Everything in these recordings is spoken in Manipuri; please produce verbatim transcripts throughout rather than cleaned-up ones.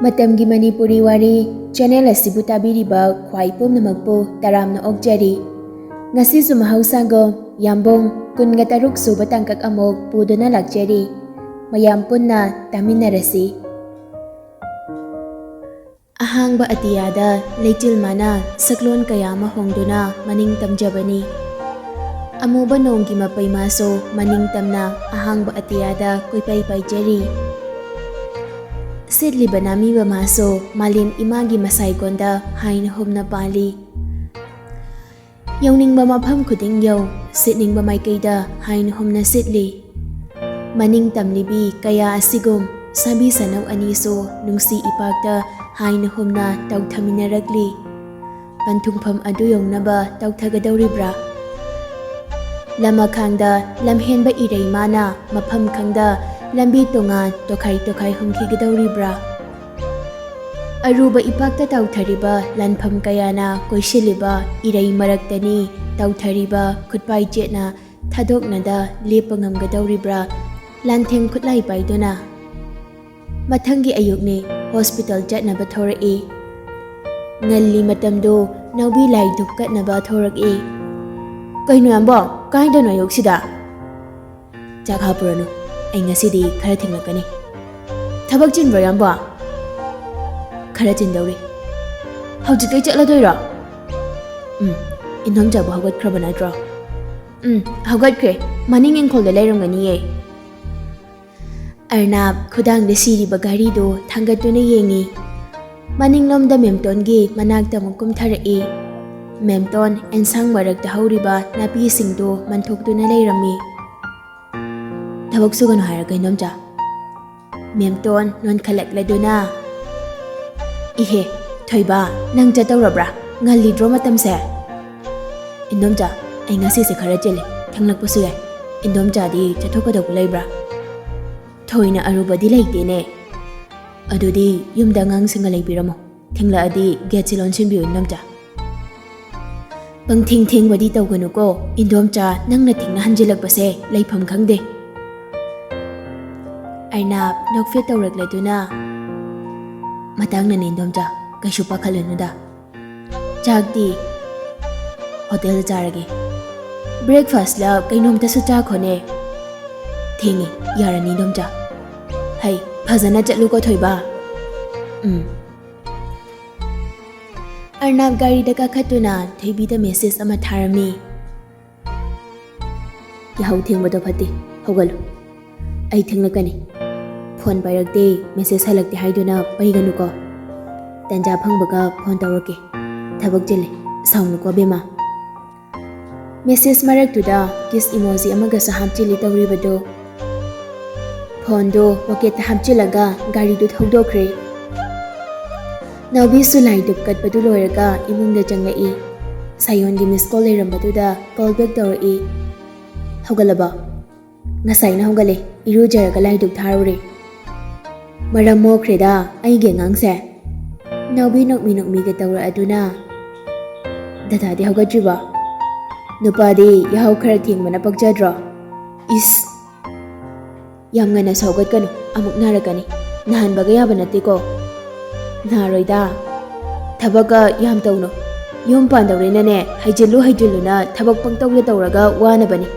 ꯃꯇꯝꯒꯤ ꯃꯅꯤꯄꯨꯔꯤ ꯋꯥꯔꯤ ꯆꯦꯅꯦꯜ ꯑꯁꯤꯕꯨ ꯇꯥꯕꯤꯔꯤꯕ ꯈ꯭ꯋꯥꯏ ꯄꯨꯝꯅꯃꯛꯄꯨ ꯇꯔꯥꯝꯅ ꯑꯣꯛꯆꯔꯤ꯫ ꯉꯁꯤꯁꯨ ꯃꯍꯧꯁꯥꯒꯨꯝ ꯌꯥꯝꯕꯨꯡ ꯀꯨꯟꯒ ꯇꯔꯨꯛ ꯁꯨꯕ ꯇꯥꯡꯀꯛ ꯑꯃꯨꯛ ꯄꯨꯗꯨꯅ ꯂꯥꯛꯆꯔꯤ꯫ ꯃꯌꯥꯝ ꯄꯨꯟꯅ ꯇꯥꯃꯤꯟꯅꯔꯁꯤ꯫ ꯑꯍꯥꯡꯕ ꯑꯇꯤꯌꯥꯗ ꯂꯩꯆꯤꯜ ꯃꯥꯅ ꯁꯛꯂꯣꯟ ꯀꯌꯥ ꯑꯃ ꯍꯣꯡꯗꯨꯅ ꯃꯅꯤꯡ ꯇꯝꯖꯕꯅꯤ꯫ ꯑꯃꯨꯕ ꯅꯣꯡꯒꯤ ꯃꯄꯩ ꯃꯥꯁꯨ ꯃꯅꯤꯡ ꯇꯝꯅ ꯑꯍꯥꯡꯕ ꯑꯇꯤꯌꯥꯗ ꯀꯣꯏꯄꯥꯏ ꯄꯥꯏꯖꯔꯤ꯫ ꯁꯤꯠꯂꯤꯕ ꯅꯥꯃꯤꯕ ꯃꯥꯁꯨ ꯃꯥꯂꯦꯝ ꯏꯃꯥꯒꯤ ꯃꯁꯥꯏꯒꯣꯟꯗ ꯍꯥꯏꯅ ꯍꯨꯝꯅ ꯄꯥꯜꯂꯤ꯫ ꯌꯧꯅꯤꯡꯕ ꯃꯐꯝ ꯈꯨꯗꯤꯡ ꯌꯧ, ꯁꯤꯠꯅꯤꯡꯕ ꯃꯥꯏꯀꯩꯗ ꯍꯥꯏꯅ ꯍꯨꯝꯅ ꯁꯤꯠꯂꯤ꯫ ꯃꯅꯤꯡ ꯇꯝꯂꯤꯕꯤ ꯀꯌꯥ ꯑꯁꯤꯒꯨꯝ ꯁꯥꯕꯤ ꯁꯅꯧ ꯑꯅꯤꯁꯨ ꯅꯨꯡꯁꯤ ꯏꯄꯥꯛꯇ ꯍꯥꯏꯅ ꯍꯨꯝꯅ ꯇꯧꯊꯃꯤꯟꯅꯔꯛꯂꯤ꯫ ꯄꯟꯊꯨꯡꯐꯝ ꯑꯗꯨ ꯌꯧꯅꯕ ꯇꯧꯊꯒꯗꯧꯔꯤꯕ꯭ꯔꯥ? ꯂꯃꯈꯥꯡꯗ ꯂꯝꯍꯦꯟꯕ ꯏꯔꯩ ꯃꯥꯅ ꯃꯐꯝ ꯈꯪꯗ ꯂꯝꯕꯤ ꯇꯣꯉꯥꯟ ꯇꯣꯈꯥꯏ ꯇꯣꯈꯥꯏ ꯍꯨꯝꯈꯤꯒꯗꯧꯔꯤꯕ꯭ꯔꯥ? ꯑꯔꯨꯕ ꯏꯄꯥꯛꯇ ꯇꯧꯊꯔꯤꯕ ꯂꯥꯟꯐꯝ ꯀꯌꯥꯅ ꯀꯣꯏꯁꯤꯜꯂꯤꯕ ꯏꯔꯩ ꯃꯔꯛꯇꯅꯤ ꯇꯧꯊꯔꯤꯕ ꯈꯨꯠꯄꯥꯏ ꯆꯦꯠꯅ ꯊꯥꯗꯣꯛꯅꯗ ꯂꯦꯞꯄ ꯉꯝꯒꯗꯧꯔꯤꯕ꯭ꯔꯥ? ꯂꯥꯟꯊꯦꯡ ꯈꯨꯠꯂꯥꯏ ꯄꯥꯏꯗꯨꯅ꯫ ꯃꯊꯪꯒꯤ ꯑꯌꯨꯛꯅꯤ, ꯍꯣꯁꯄꯤꯇꯥꯜ ꯆꯠꯅꯕ ꯊꯣꯔꯛꯏ꯫ ꯉꯜꯂꯤ ꯃꯇꯝꯗꯨ ꯅꯥꯎꯕꯤ ꯂꯥꯏ ꯙꯨꯞ ꯀꯠꯅꯕ ꯊꯣꯔꯛꯏ꯫ "ꯀꯩꯅꯣ ꯌꯥꯝꯕꯣ, ꯀꯥꯏꯗꯅꯣ ꯑꯌꯨꯛꯁꯤꯗ?" "ꯆꯥꯛ ꯍꯥꯞꯄꯨꯔꯅꯨ, ꯑꯩ ꯉꯁꯤꯗꯤ ꯈꯔ ꯊꯦꯡꯂꯛꯀꯅꯤ꯫" "ꯊꯕꯛ ꯆꯤꯟꯕ꯭ꯔꯣ ꯌꯥꯝꯕꯣ?" "ꯈꯔ ꯆꯤꯟꯗꯧꯔꯤ꯫" "ꯍꯧꯖꯤꯛꯇꯩ ꯆꯠꯂꯗꯣꯏꯔꯣ?" "ꯎꯝ, ꯏꯟꯗꯣꯝꯆꯥꯕꯨ ꯍꯧꯒꯠꯈ꯭ꯔꯕ ꯅꯠꯇ꯭ꯔꯣ?" "ꯎꯝ, ꯍꯧꯒꯠꯈ꯭ꯔꯦ, ꯃꯅꯤꯡ ꯏꯪꯈꯣꯜꯗ ꯂꯩꯔꯝꯒꯅꯤꯌꯦ꯫" ꯑꯔꯅꯥꯕ ꯈꯨꯗꯥꯡꯗ ꯁꯤꯔꯤꯕ ꯘꯔꯤꯗꯨ ꯊꯥꯡꯒꯠꯇꯨꯅ ꯌꯦꯡꯉꯤ꯫ ꯃꯅꯤꯡꯂꯣꯝꯗ ꯃꯦꯝꯇꯣꯟꯒꯤ ꯃꯅꯥꯛꯇ ꯑꯃꯨꯛ ꯀꯨꯝꯊꯔꯛꯏ꯫ ꯃꯦꯝꯇꯣꯟ ꯑꯦꯟꯁꯥꯡ ꯃꯔꯛꯇ ꯍꯧꯔꯤꯕ ꯅꯥꯄꯤꯁꯤꯡꯗꯨ ꯃꯟꯊꯣꯛꯇꯨꯅ ꯂꯩꯔꯝꯃꯤ꯫ "ꯊꯕꯛ ꯁꯨꯒꯅꯨ ꯍꯥꯏꯔꯒ, ꯏꯟꯗꯣꯝꯆꯥ?" ꯃꯦꯝꯇꯣꯟ ꯅꯣꯟꯈꯠꯂꯛꯂꯗꯨꯅ, "ꯏꯍꯦ, ꯊꯣꯏꯕ, ꯅꯪ ꯆꯠꯇꯧꯔꯕ꯭ꯔꯥ? ꯉꯜꯂꯤꯗ꯭ꯔꯣ ꯃꯇꯝꯁꯦ?" "ꯏꯟꯗꯣꯝꯆꯥ, ꯑꯩ ꯉꯁꯤꯁꯦ ꯈꯔ ꯆꯤꯜꯂꯦ, ꯊꯦꯡꯂꯛꯄꯁꯨ ꯌꯥꯏ꯫ ꯏꯟꯗꯣꯝꯆꯥꯗꯤ ꯆꯠꯊꯣꯛꯀꯗꯧꯕ ꯂꯩꯕ꯭ꯔꯥ?" "ꯊꯣꯏꯅ ꯑꯔꯨꯕꯗꯤ ꯂꯩꯇꯦꯅꯦ꯫" "ꯑꯗꯨꯗꯤ ꯌꯨꯝꯗ ꯑꯉꯥꯡꯁꯤꯡꯒ ꯂꯩꯕꯤꯔꯝꯃꯣ, ꯊꯦꯡꯂꯛꯑꯗꯤ ꯒꯦꯠꯁꯤ ꯂꯣꯟꯁꯤꯟꯕꯤꯌꯨ, ꯏꯟꯗꯣꯝꯆꯥ꯫" "ꯄꯪꯊꯦꯡ ꯊꯦꯡꯕꯗꯤ ꯇꯧꯒꯅꯨꯀꯣ, ꯏꯟꯗꯣꯝꯆꯥ, ꯅꯪꯅ ꯊꯦꯡꯅ ꯍꯟꯖꯤꯜꯂꯛꯄꯁꯦ ꯂꯩꯐꯝ ꯈꯪꯗꯦ꯫" ꯑꯔꯅꯥꯕ ꯅꯣꯛꯐꯦꯠ ꯇꯧꯔꯛꯂꯗꯨꯅ, ꯃꯇꯥꯡꯅꯅꯦ ꯏꯟꯗꯣꯝꯆꯥ, ꯀꯩꯁꯨ ꯄꯥꯈꯠꯂꯨꯅꯨꯗ꯫ ꯆꯥꯛꯇꯤ ꯍꯣꯇꯦꯜꯗ ꯆꯥꯔꯒꯦ꯫ ꯕ꯭ꯔꯦꯛꯐꯥꯁꯂ ꯀꯩꯅꯣꯝꯇꯁꯨ ꯆꯥꯈꯣꯅꯦ꯫ ꯊꯦꯡꯉꯦ, ꯌꯥꯔꯅꯤ ꯏꯟꯗꯣꯝꯆꯥ꯫ ꯍꯩ, ꯐꯖꯅ ꯆꯠꯂꯨꯀꯣ ꯊꯣꯏꯕ꯫ ꯎꯝ꯫ ꯑꯔꯅꯥꯕ ꯒꯥꯔꯤꯗ ꯀꯥꯈꯠꯇꯨꯅ ꯊꯣꯏꯕꯤꯗ ꯃꯦꯁꯦꯖ ꯑꯃ ꯊꯥꯔꯝꯃꯤ꯫ ꯌꯥꯍꯧ ꯊꯦꯡꯕꯗꯣ ꯐꯠꯇꯦ, ꯍꯧꯒꯠꯂꯨ꯫ ꯑꯩ ꯊꯦꯡꯂꯛꯀꯅꯤ꯫ ꯐꯣꯟ ꯄꯥꯏꯔꯛꯇꯦ, ꯃꯦꯁꯦꯖ ꯍꯜꯂꯛꯇꯦ ꯍꯥꯏꯗꯨꯅ ꯄꯩꯒꯅꯨꯀꯣ꯫ ꯇꯟꯖꯥ ꯐꯪꯕꯒ ꯐꯣꯟ ꯇꯧꯔꯛꯀꯦ꯫ ꯊꯕꯛ ꯆꯤꯜꯂꯦ, ꯁꯥꯎꯅꯨꯀꯣ ꯕꯦꯝꯃ꯫ ꯃꯦꯁꯦꯖ ꯃꯔꯛꯇꯨꯗ ꯀꯤꯁ ꯏꯃꯣꯖꯤ ꯑꯃꯒꯁꯨ ꯍꯥꯞꯆꯤꯜꯂꯤ ꯇꯧꯔꯤꯕꯗꯣ꯫ ꯐꯣꯟꯗꯣ ꯄꯣꯀꯦꯠꯇ ꯍꯥꯞꯆꯤꯜꯂꯒ ꯒꯥꯔꯤꯗꯨ ꯊꯧꯗꯣꯛꯈ꯭ꯔꯦ꯫ ꯅꯥꯎꯕꯤꯁꯨ ꯂꯥꯏ ꯙꯨꯞ ꯀꯠꯄꯗꯨ ꯂꯣꯏꯔꯒ ꯏꯃꯨꯡꯗ ꯆꯪꯂꯛꯏ꯫ ꯁꯥꯌꯣꯟꯒꯤ ꯃꯤꯁ ꯀꯣꯜ ꯂꯩꯔꯝꯕꯗꯨꯗ ꯀꯣꯜ ꯕꯦꯛ ꯇꯧꯔꯛꯏ꯫ ꯍꯧꯒꯠꯂꯕꯣ? ꯉꯁꯥꯏꯅ ꯍꯧꯒꯠꯂꯦ, ꯏꯔꯨꯖꯔꯒ ꯂꯥꯏ ꯙꯨꯞ ꯊꯥꯔꯨꯔꯦ꯫ ꯃꯔꯝ ꯃꯣꯛꯈ꯭ꯔꯦꯗ ꯑꯩꯒꯤ ꯑꯉꯥꯡꯁꯦ꯫ ꯅꯥꯎꯕꯤ ꯅꯣꯛꯃꯤ ꯅꯣꯛꯃꯤꯒ ꯇꯧꯔꯛꯑꯗꯨꯅ, ꯗꯗꯥꯗꯤ ꯍꯧꯒꯠꯇ꯭ꯔꯤꯕꯣ? ꯅꯨꯄꯥꯗꯤ ꯌꯥꯍꯧ ꯈꯔ ꯊꯦꯡꯕꯅ ꯄꯛꯆꯗ꯭ꯔꯣ? ꯏꯁ! ꯌꯥꯝ ꯉꯟꯅꯁꯨ ꯍꯧꯒꯠꯀꯅꯨ, ꯑꯃꯨꯛ ꯅꯥꯔꯛꯀꯅꯤ꯫ ꯅꯥꯍꯟꯕꯒ ꯌꯥꯕ ꯅꯠꯇꯦꯀꯣ꯫ ꯅꯥꯔꯣꯏꯗ꯫ ꯊꯕꯛꯀ ꯌꯥꯝ ꯇꯧꯅꯨ꯫ ꯌꯨꯝ ꯄꯥꯟꯗꯧꯔꯦꯅꯅꯦ, ꯍꯩꯖꯤꯜꯂꯨ ꯍꯩꯖꯤꯜꯂꯨꯅ ꯊꯕꯛ ꯄꯪꯇꯧꯗ ꯇꯧꯔꯒ ꯋꯥꯅꯕꯅꯤ꯫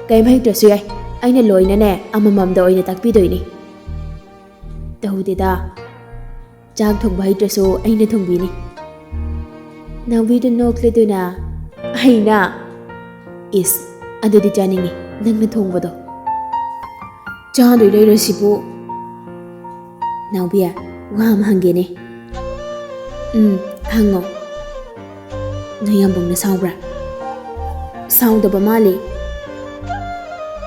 ꯀꯩꯝ ꯍꯩꯇ꯭ꯔꯁꯨ ꯌꯥꯏ, ꯑꯩꯅ ꯂꯣꯏꯅꯅꯦ ꯑꯃꯃꯝꯗ ꯑꯣꯏꯅ ꯇꯥꯛꯄꯤꯗꯣꯏꯅꯤ꯫ ꯇꯧꯗꯦꯗ꯫ ꯆꯥꯛ ꯊꯣꯡꯕ ꯍꯩꯇ꯭ꯔꯁꯨ ꯑꯩꯅ ꯊꯣꯡꯕꯤꯅꯤ꯫ ꯅꯥꯎꯕꯤꯗꯨ ꯅꯣꯛꯂꯗꯨꯅ, "ꯑꯩꯅ? ꯏꯁ, ꯑꯗꯨꯗꯤ ꯆꯥꯅꯤꯡꯉꯤ, ꯅꯪꯅ ꯊꯣꯡꯕꯗꯣ꯫ ꯆꯥꯗꯣꯏ ꯂꯩꯔꯁꯤꯕꯨ?" ꯅꯥꯎꯕꯤ, ꯋꯥ ꯑꯃ ꯍꯪꯒꯦꯅꯦ꯫ ꯎꯝ, ꯍꯪꯉꯣ꯫ ꯅꯣꯏ ꯌꯥꯝꯕꯨꯡꯅ ꯁꯥꯎꯕ꯭ꯔꯥ? ꯁꯥꯎꯗꯕ ꯃꯥꯜꯂꯤ꯫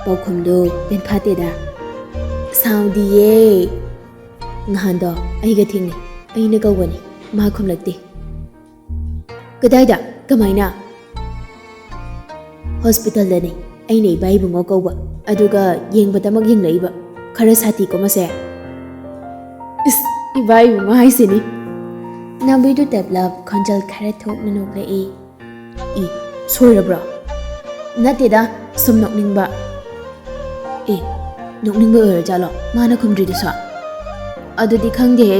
ꯄꯥꯎꯈꯨꯝꯗꯣ ꯄꯦꯟꯐꯥꯠꯇꯦꯗ꯫ ꯁꯥꯎꯗꯤꯌꯦ꯫ ꯅꯍꯥꯟꯗꯣ ꯑꯩꯒ ꯊꯦꯡꯅꯩ꯫ ꯑꯩꯅ ꯀꯧꯕꯅꯤ, ꯃꯥ ꯈꯨꯝꯂꯛꯇꯦ꯫ ꯀꯗꯥꯏꯗ? ꯀꯃꯥꯏꯅ? ꯍꯣꯁꯄꯤꯇꯥꯜꯗꯅꯤ꯫ ꯑꯩꯅ ꯏꯕꯥ ꯏꯕꯨꯡꯉꯣ ꯀꯧꯕ, ꯑꯗꯨꯒ ꯌꯦꯡꯕꯗꯃꯛ ꯌꯦꯡꯂꯛꯏꯕ꯫ ꯈꯔ ꯁꯥꯊꯤꯀꯣ ꯃꯁꯦ꯫ ꯏꯁ, ꯏꯕꯥ ꯏꯕꯨꯡꯉꯣ ꯍꯥꯏꯁꯤꯅꯤ꯫ ꯅꯥꯎꯕꯤꯗꯨ ꯇꯞꯂꯞ ꯈꯣꯟꯖꯦꯜ ꯈꯔ ꯊꯣꯛꯅ ꯅꯣꯛꯂꯛꯏ꯫ ꯏ, ꯁꯣꯏꯔꯕ꯭ꯔꯣ? ꯅꯠꯇꯦꯗ, ꯁꯨꯝ ꯅꯣꯛꯅꯤꯡꯕ꯫ ꯑꯦ, ꯅꯣꯛꯅꯤꯡꯕ ꯑꯣꯏꯔꯖꯥꯠꯂꯣ ꯃꯥꯅ ꯈꯨꯝꯗ꯭ꯔꯤꯗꯨꯁꯨ? ꯑꯗꯨꯗꯤ ꯈꯪꯗꯦꯍꯦ꯫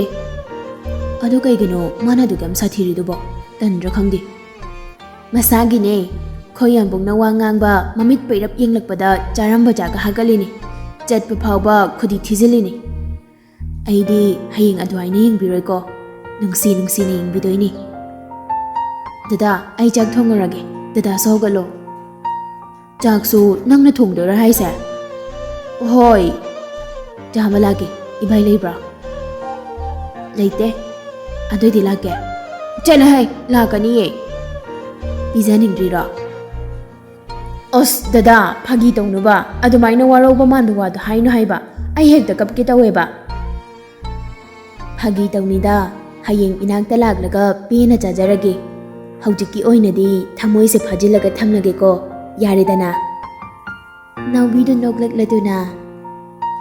ꯑꯗꯨ ꯀꯩꯒꯤꯅꯣ ꯃꯥꯅ ꯑꯗꯨꯛ ꯌꯥꯝ ꯁꯥꯊꯤꯔꯤꯗꯨꯕꯣ? ꯇꯟꯗ꯭ꯔꯥ ꯈꯪꯗꯦ꯫ ꯃꯁꯥꯒꯤꯅꯦ꯫ ꯈꯣꯏ ꯌꯥꯝꯕꯨꯡꯅ ꯋꯥ ꯉꯥꯡꯕ ꯃꯃꯤꯠ ꯄꯩꯔꯞ ꯌꯦꯡꯂꯛꯄꯗ ꯆꯥꯔꯝꯕ ꯆꯥꯒ ꯍꯥꯒꯠꯂꯤꯅꯦ꯫ ꯆꯠꯄ ꯐꯥꯎꯕ ꯈꯨꯗꯤ ꯊꯤꯖꯤꯜꯂꯤꯅꯦ꯫ ꯑꯩꯗꯤ ꯍꯌꯦꯡ ꯑꯗꯨꯃꯥꯏꯅ ꯌꯦꯡꯕꯤꯔꯣꯏꯀꯣ꯫ ꯅꯨꯡꯁꯤ ꯅꯨꯡꯁꯤꯅ ꯌꯦꯡꯕꯤꯗꯣꯏꯅꯤ꯫ ꯗꯗꯥ, ꯑꯩ ꯆꯥꯛ ꯊꯣꯡꯉꯨꯔꯒꯦ꯫ ꯗꯗꯥꯁꯨ ꯍꯧꯒꯠꯂꯣ꯫ ꯆꯥꯛꯁꯨ ꯅꯪꯅ ꯊꯣꯡꯗꯣꯏꯔꯥ ꯍꯥꯏꯁꯦ? ꯍꯣꯏ꯫ ꯆꯥꯕ ꯂꯥꯛꯀꯦ꯫ ꯏꯕꯥꯏ ꯂꯩꯕ꯭ꯔꯥ? ꯂꯩꯇꯦ꯫ ꯑꯗꯨꯏꯗꯤ ꯂꯥꯛꯀꯦ꯫ ꯆꯠꯂꯣꯍꯦ, ꯂꯥꯛꯀꯅꯤꯌꯦ꯫ ꯄꯤꯖꯅꯤꯡꯗ꯭ꯔꯤꯔꯣ? ꯑꯁ ꯗꯗꯥ, ꯐꯥꯒꯤ ꯇꯧꯅꯨꯕ꯫ ꯑꯗꯨꯃꯥꯏꯅ ꯋꯥꯔꯧꯕ ꯃꯥꯟꯕ ꯋꯥꯗꯣ ꯍꯥꯏꯅꯨ ꯍꯥꯏꯕ꯫ ꯑꯩ ꯍꯦꯛꯇ ꯀꯞꯀꯦ ꯇꯧꯋꯦꯕ꯫ ꯐꯥꯒꯤ ꯇꯧꯅꯤꯗ꯫ ꯍꯌꯦꯡ ꯏꯅꯥꯛꯇ ꯂꯥꯛꯂꯒ ꯄꯦꯟꯅ ꯆꯥꯖꯔꯒꯦ꯫ ꯍꯧꯖꯤꯛꯀꯤ ꯑꯣꯏꯅꯗꯤ ꯊꯃꯣꯏꯁꯦ ꯐꯥꯖꯤꯜꯂꯒ ꯊꯝꯂꯒꯦꯀꯣ꯫ ꯌꯥꯔꯦꯗꯅ? ꯅꯥꯎꯕꯤꯗꯨ ꯅꯣꯛꯂꯛꯂꯗꯨꯅ,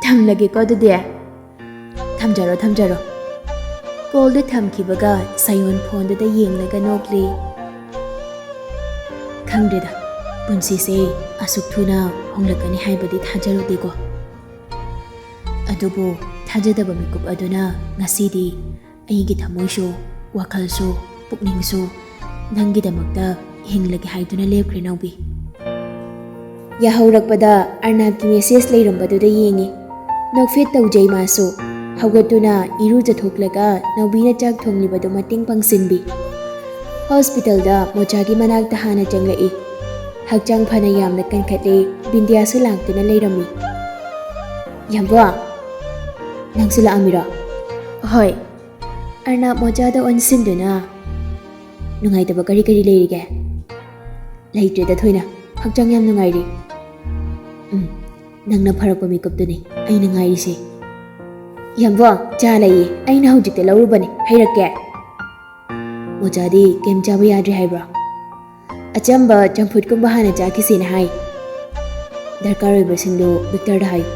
"ꯊꯝꯂꯒꯦꯀꯣ ꯑꯗꯨꯗꯤ꯫ ꯊꯝꯖꯔꯣ, ꯊꯝꯖꯔꯣ꯫" ꯀꯣꯜꯗꯨ ꯊꯝꯈꯤꯕꯒ ꯁꯥꯌꯣꯟ ꯐꯣꯟꯗꯨꯗ ꯌꯦꯡꯂꯒ ꯅꯣꯛꯂꯤ꯫ ꯈꯪꯗ꯭ꯔꯦꯗ, ꯄꯨꯟꯁꯤꯁꯦ ꯑꯁꯨꯛ ꯊꯨꯅ ꯍꯣꯡꯂꯛꯀꯅꯤ ꯍꯥꯏꯕꯗꯤ ꯊꯥꯖꯔꯨꯗꯦꯀꯣ꯫ ꯑꯗꯨꯕꯨ ꯊꯥꯖꯗꯕ ꯃꯤꯀꯨꯞ ꯑꯗꯨꯅ ꯉꯁꯤꯗꯤ ꯑꯩꯒꯤ ꯊꯃꯣꯏꯁꯨ, ꯋꯥꯈꯜꯁꯨ, ꯄꯨꯛꯅꯤꯡꯁꯨ ꯅꯪꯒꯤꯗꯃꯛꯇ ꯍꯤꯡꯂꯒꯦ ꯍꯥꯏꯗꯨꯅ ꯂꯦꯞꯈ꯭ꯔꯦ ꯅꯥꯎꯕꯤ꯫ ꯌꯥꯍꯧꯔꯛꯄꯗ ꯑꯔꯅꯥꯕꯀꯤ ꯃꯦꯁꯦꯖ ꯂꯩꯔꯝꯕꯗꯨꯗ ꯌꯦꯡꯉꯤ꯫ ꯅꯣꯛꯐꯦꯠ ꯇꯧꯖꯩ ꯃꯥꯁꯨ꯫ ꯍꯧꯒꯠꯇꯨꯅ ꯏꯔꯨꯖꯊꯣꯛꯂꯒ ꯅꯥꯎꯕꯤꯅ ꯆꯥꯛ ꯊꯣꯡꯂꯤꯕꯗꯨ ꯃꯇꯦꯡ ꯄꯥꯡꯁꯤꯟꯕꯤ꯫ ꯍꯣꯁꯄꯤꯇꯥꯜꯗ ꯃꯣꯆꯥꯒꯤ ꯃꯅꯥꯛꯇ ꯍꯥꯟꯅ ꯆꯪꯂꯛꯏ꯫ ꯍꯛꯆꯥꯡ ꯐꯅ ꯌꯥꯝꯅ ꯀꯟꯈꯠꯂꯦ꯫ ꯕꯤꯟꯗꯤꯌꯥꯁꯨ ꯂꯥꯛꯇꯨꯅ ꯂꯩꯔꯝꯃꯤ꯫ "ꯌꯥꯝꯕꯣ, ꯅꯪꯁꯨ ꯂꯥꯛꯑꯝꯃꯤꯔꯣ?" "ꯍꯣꯏ꯫" ꯑꯔꯅꯥꯕ ꯃꯣꯆꯥꯗ ꯑꯣꯟꯁꯤꯟꯗꯨꯅ, "ꯅꯨꯡꯉꯥꯏꯇꯕ ꯀꯔꯤ ꯀꯔꯤ ꯂꯩꯔꯤꯒꯦ?" "ꯂꯩꯇ꯭ꯔꯦꯗ ꯊꯣꯏꯅ, ꯍꯛꯆꯥꯡ ꯌꯥꯝ ꯅꯨꯡꯉꯥꯏꯔꯤ꯫" "ꯎꯝ, ꯅꯪꯅ ꯐꯔꯛꯄ ꯃꯤꯀꯨꯞꯇꯨꯅꯤ ꯑꯩꯅ ꯉꯥꯏꯔꯤꯁꯦ꯫" "ꯌꯥꯝꯕꯣ, ꯆꯥ ꯂꯩꯌꯦ, ꯑꯩꯅ ꯍꯧꯖꯤꯛꯇ ꯂꯧꯔꯨꯕꯅꯦ, ꯍꯩꯔꯛꯀꯦ꯫" "ꯃꯣꯆꯥꯗꯤ ꯀꯩꯝ ꯆꯥꯕ ꯌꯥꯗ꯭ꯔꯦ ꯍꯥꯏꯕ꯭ꯔꯣ?" "ꯑꯆꯝꯕ ꯆꯝꯐꯨꯠꯀꯨꯝꯕ ꯍꯥꯟꯅ ꯆꯥꯈꯤꯁꯦꯅ ꯍꯥꯏ꯫" "ꯗꯔꯀꯥꯔ ꯑꯣꯏꯕꯁꯤꯡꯗꯨ ꯕꯤꯛꯇꯔꯗ ꯍꯥꯏꯌꯨ,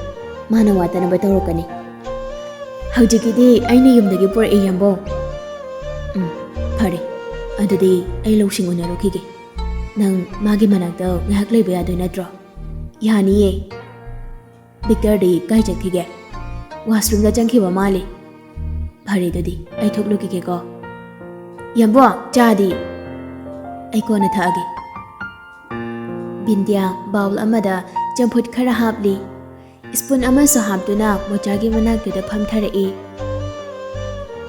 ꯃꯥꯅ ꯋꯥꯠꯇꯅꯕ ꯇꯧꯔꯛꯀꯅꯤ꯫" "ꯍꯧꯖꯤꯛꯀꯤꯗꯤ ꯑꯩꯅ ꯌꯨꯝꯗꯒꯤ ꯄꯨꯔꯛꯏ, ꯌꯥꯝꯕꯣ꯫" "ꯎꯝ, ꯐꯔꯦ, ꯑꯗꯨꯗꯤ ꯑꯩ ꯂꯧꯁꯤꯡ ꯎꯅꯔꯨꯈꯤꯒꯦ꯫ ꯅꯪ ꯃꯥꯒꯤ ꯃꯅꯥꯛꯇ ꯉꯥꯏꯍꯥꯛ ꯂꯩꯕ ꯌꯥꯗꯣꯏ ꯅꯠꯇ꯭ꯔꯣ?" "ꯌꯥꯅꯤꯌꯦ꯫" "ꯕꯤꯛꯇꯔꯗꯤ ꯀꯥꯏ ꯆꯠꯈꯤꯒꯦ?" "ꯋꯥꯁꯔꯨꯝꯗ ꯆꯪꯈꯤꯕ ꯃꯥꯜꯂꯤ꯫" "ꯐꯔꯦ, ꯑꯗꯨꯗꯤ ꯑꯩ ꯊꯣꯛꯂꯨꯈꯤꯒꯦꯀꯣ꯫ ꯌꯥꯝꯕꯣ, ꯆꯥꯗꯤ?" "ꯑꯩ ꯀꯣꯟꯅ ꯊꯛꯑꯒꯦ꯫" ꯕꯤꯟꯗ꯭ꯌꯥ ꯕꯥꯎꯜ ꯑꯃꯗ ꯆꯝꯐꯨꯠ ꯈꯔ ꯍꯥꯞꯂꯤ꯫ ꯁ꯭ꯄꯨꯟ ꯑꯃꯁꯨ ꯍꯥꯞꯇꯨꯅ ꯃꯣꯆꯥꯒꯤ ꯃꯅꯥꯛꯇꯨꯗ ꯐꯝꯊꯔꯛꯏ꯫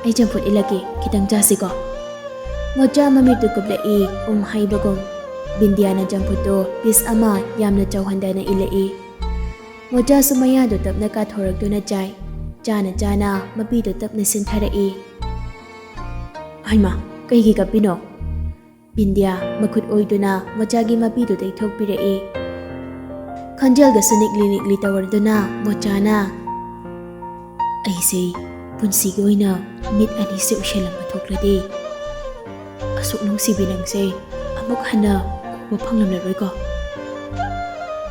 "ꯑꯩ ꯆꯝꯐꯨꯠ ꯏꯜꯂꯛꯀꯦ, ꯈꯤꯇꯪ ꯆꯥꯁꯤꯀꯣ?" ꯃꯣꯆꯥ ꯃꯃꯤꯠꯇꯨ ꯀꯨꯞꯂꯛꯏ, ꯎꯝ ꯍꯥꯏꯕꯒꯨꯝ꯫ ꯕꯤꯟꯗ꯭ꯌꯥꯅ ꯆꯝꯐꯨꯠꯇꯨ ꯄꯤꯁ ꯑꯃ ꯌꯥꯝꯅ ꯆꯥꯎꯍꯟꯗꯅ ꯏꯜꯂꯛꯏ꯫ ꯃꯣꯆꯥꯁꯨ ꯃꯌꯥꯗꯨ ꯇꯞꯅ ꯀꯥꯊꯣꯔꯛꯇꯨꯅ ꯆꯥꯏ꯫ ꯆꯥꯅ ꯆꯥꯅ ꯃꯄꯤꯗꯨ ꯇꯞꯅ ꯁꯤꯟꯊꯔꯛꯏ꯫ "ꯍꯩꯃꯥ, ꯀꯩꯒꯤ ꯀꯞꯄꯤꯅꯣ?" ꯕꯤꯟꯗ꯭ꯌꯥ ꯃꯈꯨꯠ ꯑꯣꯏꯗꯨꯅ ꯃꯣꯆꯥꯒꯤ ꯃꯄꯤꯗꯨ ꯇꯩꯊꯣꯛꯄꯤꯔꯛꯏ꯫ ꯈꯣꯟꯖꯦꯜꯒꯁꯨ ꯅꯤꯛꯂꯤ ꯅꯤꯛꯂꯤ ꯇꯧꯔꯗꯨꯅ ꯃꯣꯆꯥꯅ, "ꯑꯩꯁꯦ ꯄꯨꯟꯁꯤꯒꯤ ꯑꯣꯏꯅ ꯃꯤꯠ ꯑꯅꯤꯁꯦ ꯎꯏꯁꯤꯜꯂꯝꯕ ꯊꯣꯛꯂꯗꯤ, ꯑꯁꯨꯛ ꯅꯨꯡꯁꯤꯕꯤ ꯅꯪꯁꯦ ꯑꯃꯨꯛ ꯍꯟꯅ ꯎꯕ ꯐꯪꯂꯝꯂꯔꯣꯏꯀꯣ꯫"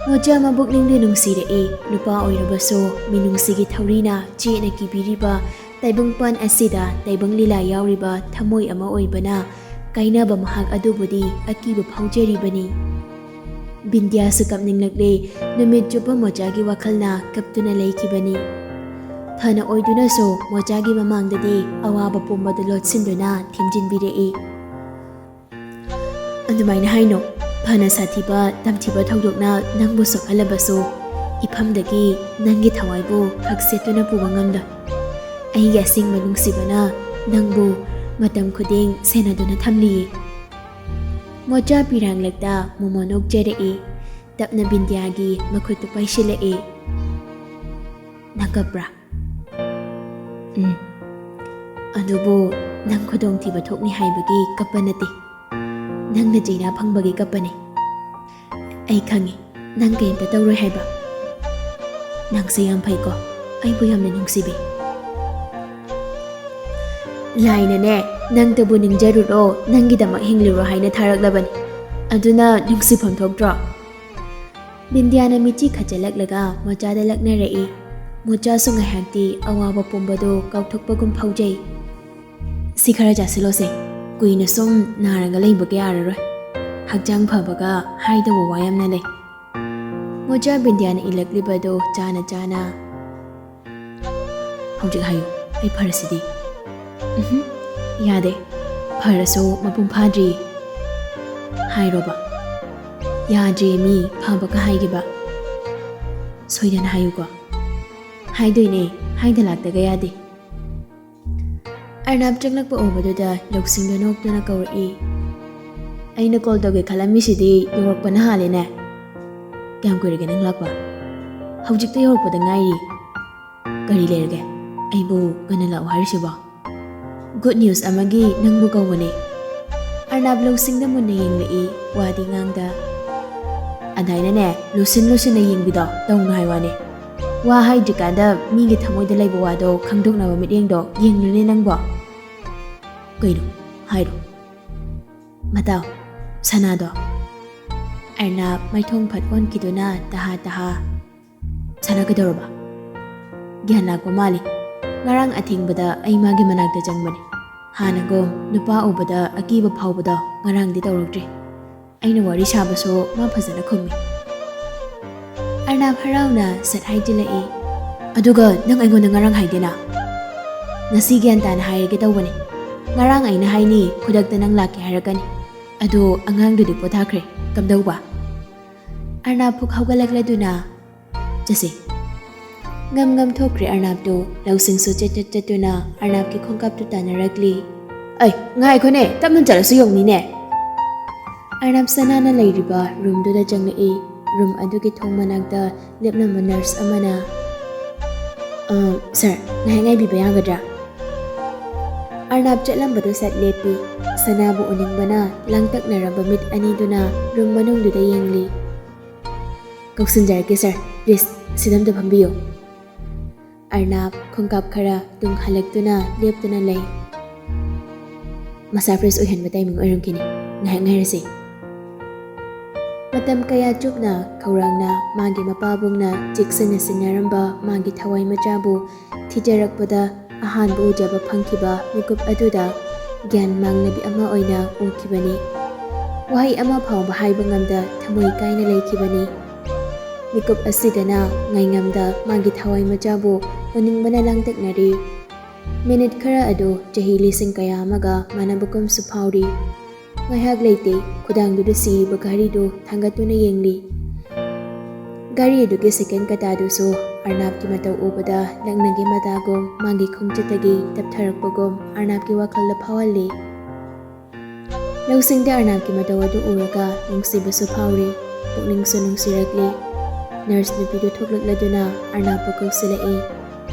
ꯃꯣꯆꯥ ꯃꯕꯨꯛꯅꯤꯡꯗꯨ ꯅꯨꯡꯁꯤꯔꯛꯏ꯫ ꯅꯨꯄꯥ ꯑꯣꯏꯔꯕꯁꯨ ꯃꯤꯅꯨꯡꯁꯤꯒꯤ ꯊꯧꯔꯤꯅ ꯆꯦꯠꯅ ꯀꯤꯕꯤꯔꯤꯕ ꯇꯥꯏꯕꯪꯄꯥꯟ ꯑꯁꯤꯗ ꯇꯥꯏꯕꯪ ꯂꯤꯂꯥ ꯌꯥꯎꯔꯤꯕ ꯊꯃꯣꯏ ꯑꯃ ꯑꯣꯏꯕꯅ ꯀꯥꯏꯅꯕ ꯃꯍꯥꯛ ꯑꯗꯨꯕꯨꯗꯤ ꯑꯀꯤꯕ ꯐꯥꯎꯖꯔꯤꯕꯅꯤ꯫ ꯕꯤꯟꯗ꯭ꯌꯥꯁꯨ ꯀꯞꯅꯤꯡꯂꯛꯂꯦ꯫ ꯅꯨꯃꯤꯠ ꯆꯨꯞꯄ ꯃꯣꯆꯥꯒꯤ ꯋꯥꯈꯜꯅ ꯀꯞꯇꯨꯅ ꯂꯩꯈꯤꯕꯅꯤ꯫ ꯐꯅ ꯑꯣꯏꯗꯨꯅꯁꯨ ꯃꯣꯆꯥꯒꯤ ꯃꯃꯥꯡꯗꯗꯤ ꯑꯋꯥꯕ ꯄꯨꯝꯕꯗꯨ ꯂꯣꯠꯁꯤꯟꯗꯨꯅ ꯊꯦꯝꯖꯤꯟꯕꯤꯔꯛꯏ꯫ "ꯑꯗꯨꯃꯥꯏꯅ ꯍꯥꯏꯅꯣ꯫ ꯐꯅ ꯁꯥꯊꯤꯕ, ꯇꯝꯊꯤꯕ ꯊꯧꯗꯣꯛꯅ ꯅꯪꯕꯨ ꯁꯣꯛꯍꯜꯂꯕꯁꯨ, ꯏꯐꯝꯗꯒꯤ ꯅꯪꯒꯤ ꯊꯋꯥꯏꯕꯨ ꯍꯛꯁꯦꯠꯇꯨꯅ ꯄꯨꯕ ꯉꯝꯂꯣꯏ꯫ ꯑꯩꯒꯤ ꯑꯁꯦꯡꯕ ꯅꯨꯡꯁꯤꯕꯅ ꯅꯪꯕꯨ ꯃꯇꯝ ꯈꯨꯗꯤꯡ ꯁꯦꯟꯅꯗꯨꯅ ꯊꯝꯂꯤꯌꯦ꯫" ꯃꯣꯆꯥ ꯄꯤꯔꯥꯡꯂꯛꯇ ꯃꯣꯃꯣ ꯅꯣꯛꯆꯔꯛꯏ꯫ ꯇꯞꯅ ꯕꯤꯟꯗ꯭ꯌꯥꯒꯤ ꯃꯈꯨꯠꯇꯨ ꯄꯥꯏꯁꯤꯜꯂꯛꯏ꯫ "ꯅꯪ ꯀꯞꯄ꯭ꯔꯥ?" "ꯎꯝ꯫ ꯑꯗꯨꯕꯨ ꯅꯪ ꯈꯨꯗꯣꯡꯊꯤꯕ ꯊꯣꯛꯅꯤ ꯍꯥꯏꯕꯒꯤ ꯀꯞꯄ ꯅꯠꯇꯦ꯫ ꯅꯪꯅ ꯆꯩꯅꯥ ꯐꯪꯕꯒꯤ ꯀꯞꯄꯅꯤ꯫ ꯑꯩ ꯈꯪꯉꯤ, ꯅꯪ ꯀꯩꯝꯇ ꯇꯧꯔꯣꯏ ꯍꯥꯏꯕ꯫ ꯅꯪꯁꯦ ꯌꯥꯝ ꯐꯩꯀꯣ, ꯑꯩꯕꯨ ꯌꯥꯝꯅ ꯅꯨꯡꯁꯤꯕꯤ꯫" "ꯂꯥꯏꯅꯅꯦ, ꯅꯪꯇꯕꯨ ꯅꯤꯡꯖꯔꯨꯔꯣ, ꯅꯪꯒꯤꯗꯃꯛ ꯍꯤꯡꯂꯨꯔꯣ ꯍꯥꯏꯅ ꯊꯥꯔꯛꯂꯕꯅꯤ꯫ ꯑꯗꯨꯅ ꯅꯨꯡꯁꯤꯐꯝ ꯊꯣꯛꯇ꯭ꯔꯣ?" ꯕꯤꯟꯗ꯭ꯌꯥꯅ ꯃꯤꯠꯆꯤ ꯈꯠꯆꯜꯂꯛꯂꯒ ꯃꯣꯆꯥꯗ ꯂꯛꯅꯔꯛꯏ꯫ ꯃꯣꯆꯥꯁꯨ ꯉꯥꯏꯍꯥꯛꯇꯤ ꯑꯋꯥꯕ ꯄꯨꯝꯕꯗꯨ ꯀꯥꯎꯊꯣꯛꯄꯒꯨꯝ ꯐꯥꯎꯖꯩ꯫ "ꯁꯤ ꯈꯔ ꯆꯥꯁꯤꯜꯂꯣꯁꯦ, ꯀꯨꯏꯅ ꯁꯨꯝ ꯅꯥꯔꯒ ꯂꯩꯕ ꯌꯥꯔꯔꯣꯏ꯫ ꯍꯛꯆꯥꯡ ꯐꯕꯒ ꯍꯥꯏꯗꯧꯕ ꯋꯥ ꯌꯥꯝꯅ ꯂꯩ꯫" ꯃꯣꯆꯥ ꯕꯤꯟꯗ꯭ꯌꯥꯅ ꯏꯜꯂꯛꯂꯤꯕꯗꯨ ꯆꯥꯅ ꯆꯥꯅ, "ꯍꯧꯖꯤꯛ ꯍꯥꯏꯌꯨ, ꯑꯩ ꯐꯔꯁꯤꯗꯤ꯫" "ꯎꯝꯍꯨꯝ, ꯌꯥꯗꯦ꯫ ꯐꯔꯁꯨ ꯃꯄꯨꯡ ꯐꯥꯗ꯭ꯔꯤ꯫ ꯍꯥꯏꯔꯣꯕ꯫ ꯌꯥꯗ꯭ꯔꯦ ꯃꯤ ꯐꯕꯒ ꯍꯥꯏꯈꯤꯕ꯫ ꯁꯣꯏꯗꯅ ꯍꯥꯏꯌꯨꯀꯣ꯫" "ꯍꯥꯏꯗꯣꯏꯅꯦ, ꯍꯥꯏꯗ ꯂꯥꯛꯇꯒ ꯌꯥꯗꯦ꯫" ꯑꯔꯅꯥꯞ ꯆꯪꯂꯛꯄ ꯎꯕꯗꯨꯗ ꯂꯧꯁꯤꯡꯗꯣ ꯅꯣꯛꯇꯨꯅ ꯀꯧꯔꯛꯏ꯫ "ꯑꯩꯅ ꯀꯣꯜ ꯇꯧꯒꯦ ꯈꯜꯂꯝꯃꯤꯁꯤꯗꯤ ꯌꯧꯔꯛꯄꯅ ꯍꯥꯜꯂꯦꯅꯦ꯫ ꯀꯌꯥꯝ ꯀꯨꯏꯔꯒꯦ ꯅꯪ ꯂꯥꯛꯄ?" "ꯍꯧꯖꯤꯛꯇ ꯌꯧꯔꯛꯄꯗ ꯉꯥꯏꯔꯤ꯫" "ꯀꯔꯤ ꯂꯩꯔꯒꯦ? ꯑꯩꯕꯨ ꯉꯟꯅ ꯂꯥꯛꯑꯣ ꯍꯥꯏꯔꯤꯁꯤꯕꯣ?" "ꯒꯨꯗ ꯅ꯭ꯌꯨꯁ ꯑꯃꯒꯤ ꯅꯪꯕꯨ ꯀꯧꯕꯅꯦ꯫" ꯑꯔꯅꯥꯞ ꯂꯧꯁꯤꯡꯗ ꯃꯨꯟꯅ ꯌꯦꯡꯂꯛꯏ, ꯋꯥꯗꯤ ꯉꯥꯡꯗ꯫ "ꯑꯗꯥꯏꯅꯅꯦ, ꯂꯨꯁꯤꯟ ꯂꯨꯁꯤꯟꯅ ꯌꯦꯡꯕꯤꯗꯣ ꯇꯧꯅꯨ ꯍꯥꯏ ꯋꯥꯅꯦ꯫ ꯋꯥ ꯍꯥꯏꯗ꯭ꯔꯤꯀꯥꯟꯗ ꯃꯤꯒꯤ ꯊꯃꯣꯏꯗ ꯂꯩꯕ ꯋꯥꯗꯣ ꯈꯪꯗꯣꯛꯅꯕ ꯃꯤꯠꯌꯦꯡꯗꯣ ꯌꯦꯡꯂꯨꯅꯦ ꯅꯪꯕꯣ꯫" "ꯀꯩꯅꯣ? ꯍꯥꯏꯔꯣ꯫" "ꯃꯇꯥꯎ, ꯁꯅꯥꯗꯣ꯫" ꯑꯔꯅꯥꯞ ꯃꯥꯏꯊꯣꯡ ꯐꯠ ꯑꯣꯟꯈꯤꯗꯨꯅ ꯇꯍꯥ ꯇꯍꯥ꯫ "ꯁꯅꯥ ꯀꯩꯗꯧꯔꯕ?" "ꯒ꯭ꯌꯥꯟ ꯂꯥꯛꯄ ꯃꯥꯜꯂꯤ꯫ ꯉꯔꯥꯡ ꯑꯊꯦꯡꯕꯗ ꯑꯩ ꯃꯥꯒꯤ ꯃꯅꯥꯛꯇ ꯆꯪꯕꯅꯤ꯫ ꯍꯥꯟꯅꯒꯨꯝ ꯅꯨꯄꯥ ꯎꯕꯗ ꯑꯀꯤꯕ ꯐꯥꯎꯕꯗꯣ ꯉꯔꯥꯡꯗꯤ ꯇꯧꯔꯛꯇ꯭ꯔꯤ꯫ ꯑꯩꯅ ꯋꯥꯔꯤ ꯁꯥꯕꯁꯨ ꯃꯥ ꯐꯖꯅ ꯈꯨꯝꯃꯤ꯫" ꯑꯔꯅꯥꯞ ꯍꯔꯥꯎꯅ ꯁꯠ ꯍꯥꯏꯖꯤꯜꯂꯛꯏ꯫ "ꯑꯗꯨꯒ ꯅꯪ ꯑꯩꯉꯣꯟꯗ ꯉꯔꯥꯡ ꯍꯥꯏꯗꯦꯅ?" "ꯉꯁꯤ ꯒ꯭ꯌꯥꯟ ꯇꯥꯅ ꯍꯥꯏꯔꯒꯦ ꯇꯧꯕꯅꯤ꯫ ꯉꯔꯥꯡ ꯑꯩꯅ ꯍꯥꯏꯅꯤ, ꯈꯨꯗꯛꯇ ꯅꯪ ꯂꯥꯛꯀꯦ ꯍꯥꯏꯔꯛꯀꯅꯤ꯫ ꯑꯗꯣ ꯑꯉꯥꯡꯗꯨꯗꯤ ꯄꯣꯊꯥꯈ꯭ꯔꯦ꯫ ꯀꯝꯗꯧꯕ?" ꯑꯔꯅꯥꯞ ꯐꯨꯛ ꯍꯧꯒꯠꯂꯛꯂꯗꯨꯅ, "ꯆꯠꯁꯦ꯫" ꯉꯝ ꯉꯝ ꯊꯣꯛꯈ꯭ꯔꯦ ꯑꯔꯅꯥꯞꯇꯨ꯫ ꯂꯧꯁꯤꯡꯁꯨ ꯆꯠ ꯆꯠ ꯆꯠꯇꯨꯅ ꯑꯔꯅꯥꯞꯀꯤ ꯈꯣꯡꯀꯥꯞꯇꯨ ꯇꯥꯟꯅꯔꯛꯂꯤ꯫ "ꯑꯩ, ꯉꯥꯏꯈꯣꯅꯦ, ꯇꯞꯅ ꯆꯠꯂꯁꯨ ꯌꯧꯅꯤꯅꯦ꯫" ꯑꯔꯅꯥꯞ ꯁꯅꯥꯅ ꯂꯩꯔꯤꯕ ꯔꯨꯝꯗꯨꯗ ꯆꯪꯂꯛꯏ꯫ ꯔꯨꯝ ꯑꯗꯨꯒꯤ ꯊꯣꯡ ꯃꯅꯥꯛꯇ ꯂꯦꯞꯂꯝꯕ ꯅꯔꯁ ꯑꯃꯅ, "ꯑ, ꯁꯥꯔ, ꯉꯥꯏꯍꯥꯛ ꯉꯥꯏꯕꯤꯕ ꯌꯥꯒꯗ꯭ꯔꯥ?" ꯑꯔꯅꯥꯞ ꯆꯠꯂꯝꯕꯗꯨ ꯁꯠ ꯂꯦꯞꯄꯤ꯫ ꯁꯅꯥꯕꯨ ꯎꯅꯤꯡꯕꯅ ꯂꯥꯡꯇꯛꯅꯔꯕ ꯃꯤꯠ ꯑꯅꯤꯗꯨꯅ ꯔꯨꯝ ꯃꯅꯨꯡꯗꯨꯗ ꯌꯦꯡꯂꯤ꯫ "ꯀꯧꯁꯤꯟꯖꯔꯛꯀꯦ ꯁꯥꯔ, ꯄ꯭ꯂꯤꯖ ꯁꯤꯗ ꯑꯝꯇ ꯐꯝꯕꯤꯌꯨ꯫" ꯑꯔꯅꯥꯞ ꯈꯣꯡꯀꯥꯞ ꯈꯔ ꯇꯨꯡ ꯍꯜꯂꯛꯇꯨꯅ ꯂꯦꯞꯇꯨꯅ ꯂꯩ꯫ "ꯃꯁꯥ ꯐ꯭ꯔꯦꯁ ꯑꯣꯏꯍꯟꯕ ꯇꯥꯏꯃꯤꯡ ꯑꯣꯏꯔꯝꯈꯤꯅꯤ, ꯉꯥꯏꯍꯥꯛ ꯉꯥꯏꯔꯁꯤ꯫" ꯃꯇꯝ ꯀꯌꯥ ꯆꯨꯞꯅ ꯈꯧꯔꯥꯡꯅ ꯃꯥꯒꯤ ꯃꯄꯥꯕꯨꯡꯅ ꯆꯦꯛꯁꯤꯟꯅ ꯁꯤꯟꯅꯔꯝꯕ ꯃꯥꯒꯤ ꯊꯋꯥꯏ ꯃꯆꯥꯕꯨ ꯊꯤꯖꯔꯛꯄꯗ ꯑꯍꯥꯟꯕ ꯎꯖꯕ ꯐꯪꯈꯤꯕ ꯃꯤꯀꯨꯞ ꯑꯗꯨꯗ ꯒ꯭ꯌꯥꯟ ꯃꯥꯡꯂꯕꯤ ꯑꯃ ꯑꯣꯏꯅ ꯎꯈꯤꯕꯅꯤ꯫ ꯋꯥꯍꯩ ꯑꯃ ꯐꯥꯎꯕ ꯍꯥꯏꯕ ꯉꯝꯗ ꯊꯃꯣꯏ ꯀꯥꯏꯅ ꯂꯩꯈꯤꯕꯅꯤ꯫ ꯃꯤꯀꯨꯞ ꯑꯁꯤꯗꯅ ꯉꯥꯏꯉꯝꯗ ꯃꯥꯒꯤ ꯊꯋꯥꯏ ꯃꯆꯥꯕꯨ ꯎꯅꯤꯡꯕꯅ ꯂꯥꯡꯇꯛꯅꯔꯤ꯫ ꯃꯤꯅꯤꯠ ꯈꯔ ꯑꯗꯨ ꯆꯍꯤ ꯂꯤꯁꯤꯡ ꯀꯌꯥ ꯑꯃꯒ ꯃꯥꯟꯅꯕꯒꯨꯝꯁꯨ ꯐꯥꯎꯔꯤ꯫ ꯉꯥꯏꯍꯥꯛ ꯂꯩꯇꯦ, ꯈꯨꯗꯥꯡꯗꯨꯗ ꯁꯤꯔꯤꯕ ꯘꯔꯤꯗꯨ ꯊꯥꯡꯒꯠꯇꯨꯅ ꯌꯦꯡꯂꯤ꯫ ꯘꯔꯤ ꯑꯗꯨꯒꯤ ꯁꯦꯀꯦꯟ ꯀꯇꯥꯗꯨꯁꯨ ꯑꯔꯅꯥꯞꯀꯤ ꯃꯇꯧ ꯎꯕꯗ ꯂꯛꯅꯒꯤ ꯃꯇꯥꯒꯨꯝ ꯃꯥꯒꯤ ꯈꯣꯡꯆꯠꯇꯒꯤ ꯇꯞꯊꯔꯛꯄꯒꯨꯝ ꯑꯔꯅꯥꯞꯀꯤ ꯋꯥꯈꯜꯗ ꯐꯥꯎꯍꯜꯂꯤ꯫ ꯂꯧꯁꯤꯡꯗ ꯑꯔꯅꯥꯞꯀꯤ ꯃꯇꯧ ꯑꯗꯨ ꯎꯔꯒ ꯅꯨꯡꯁꯤꯕꯁꯨ ꯐꯥꯎꯔꯤ, ꯄꯨꯛꯅꯤꯡꯁꯨ ꯅꯨꯡꯁꯤꯔꯛꯂꯤ꯫ ꯅꯔꯁ ꯅꯨꯄꯤꯗꯨ ꯊꯣꯛꯂꯛꯂꯗꯨꯅ ꯑꯔꯅꯥꯞꯄꯨ ꯀꯧꯁꯤꯜꯂꯛꯏ꯫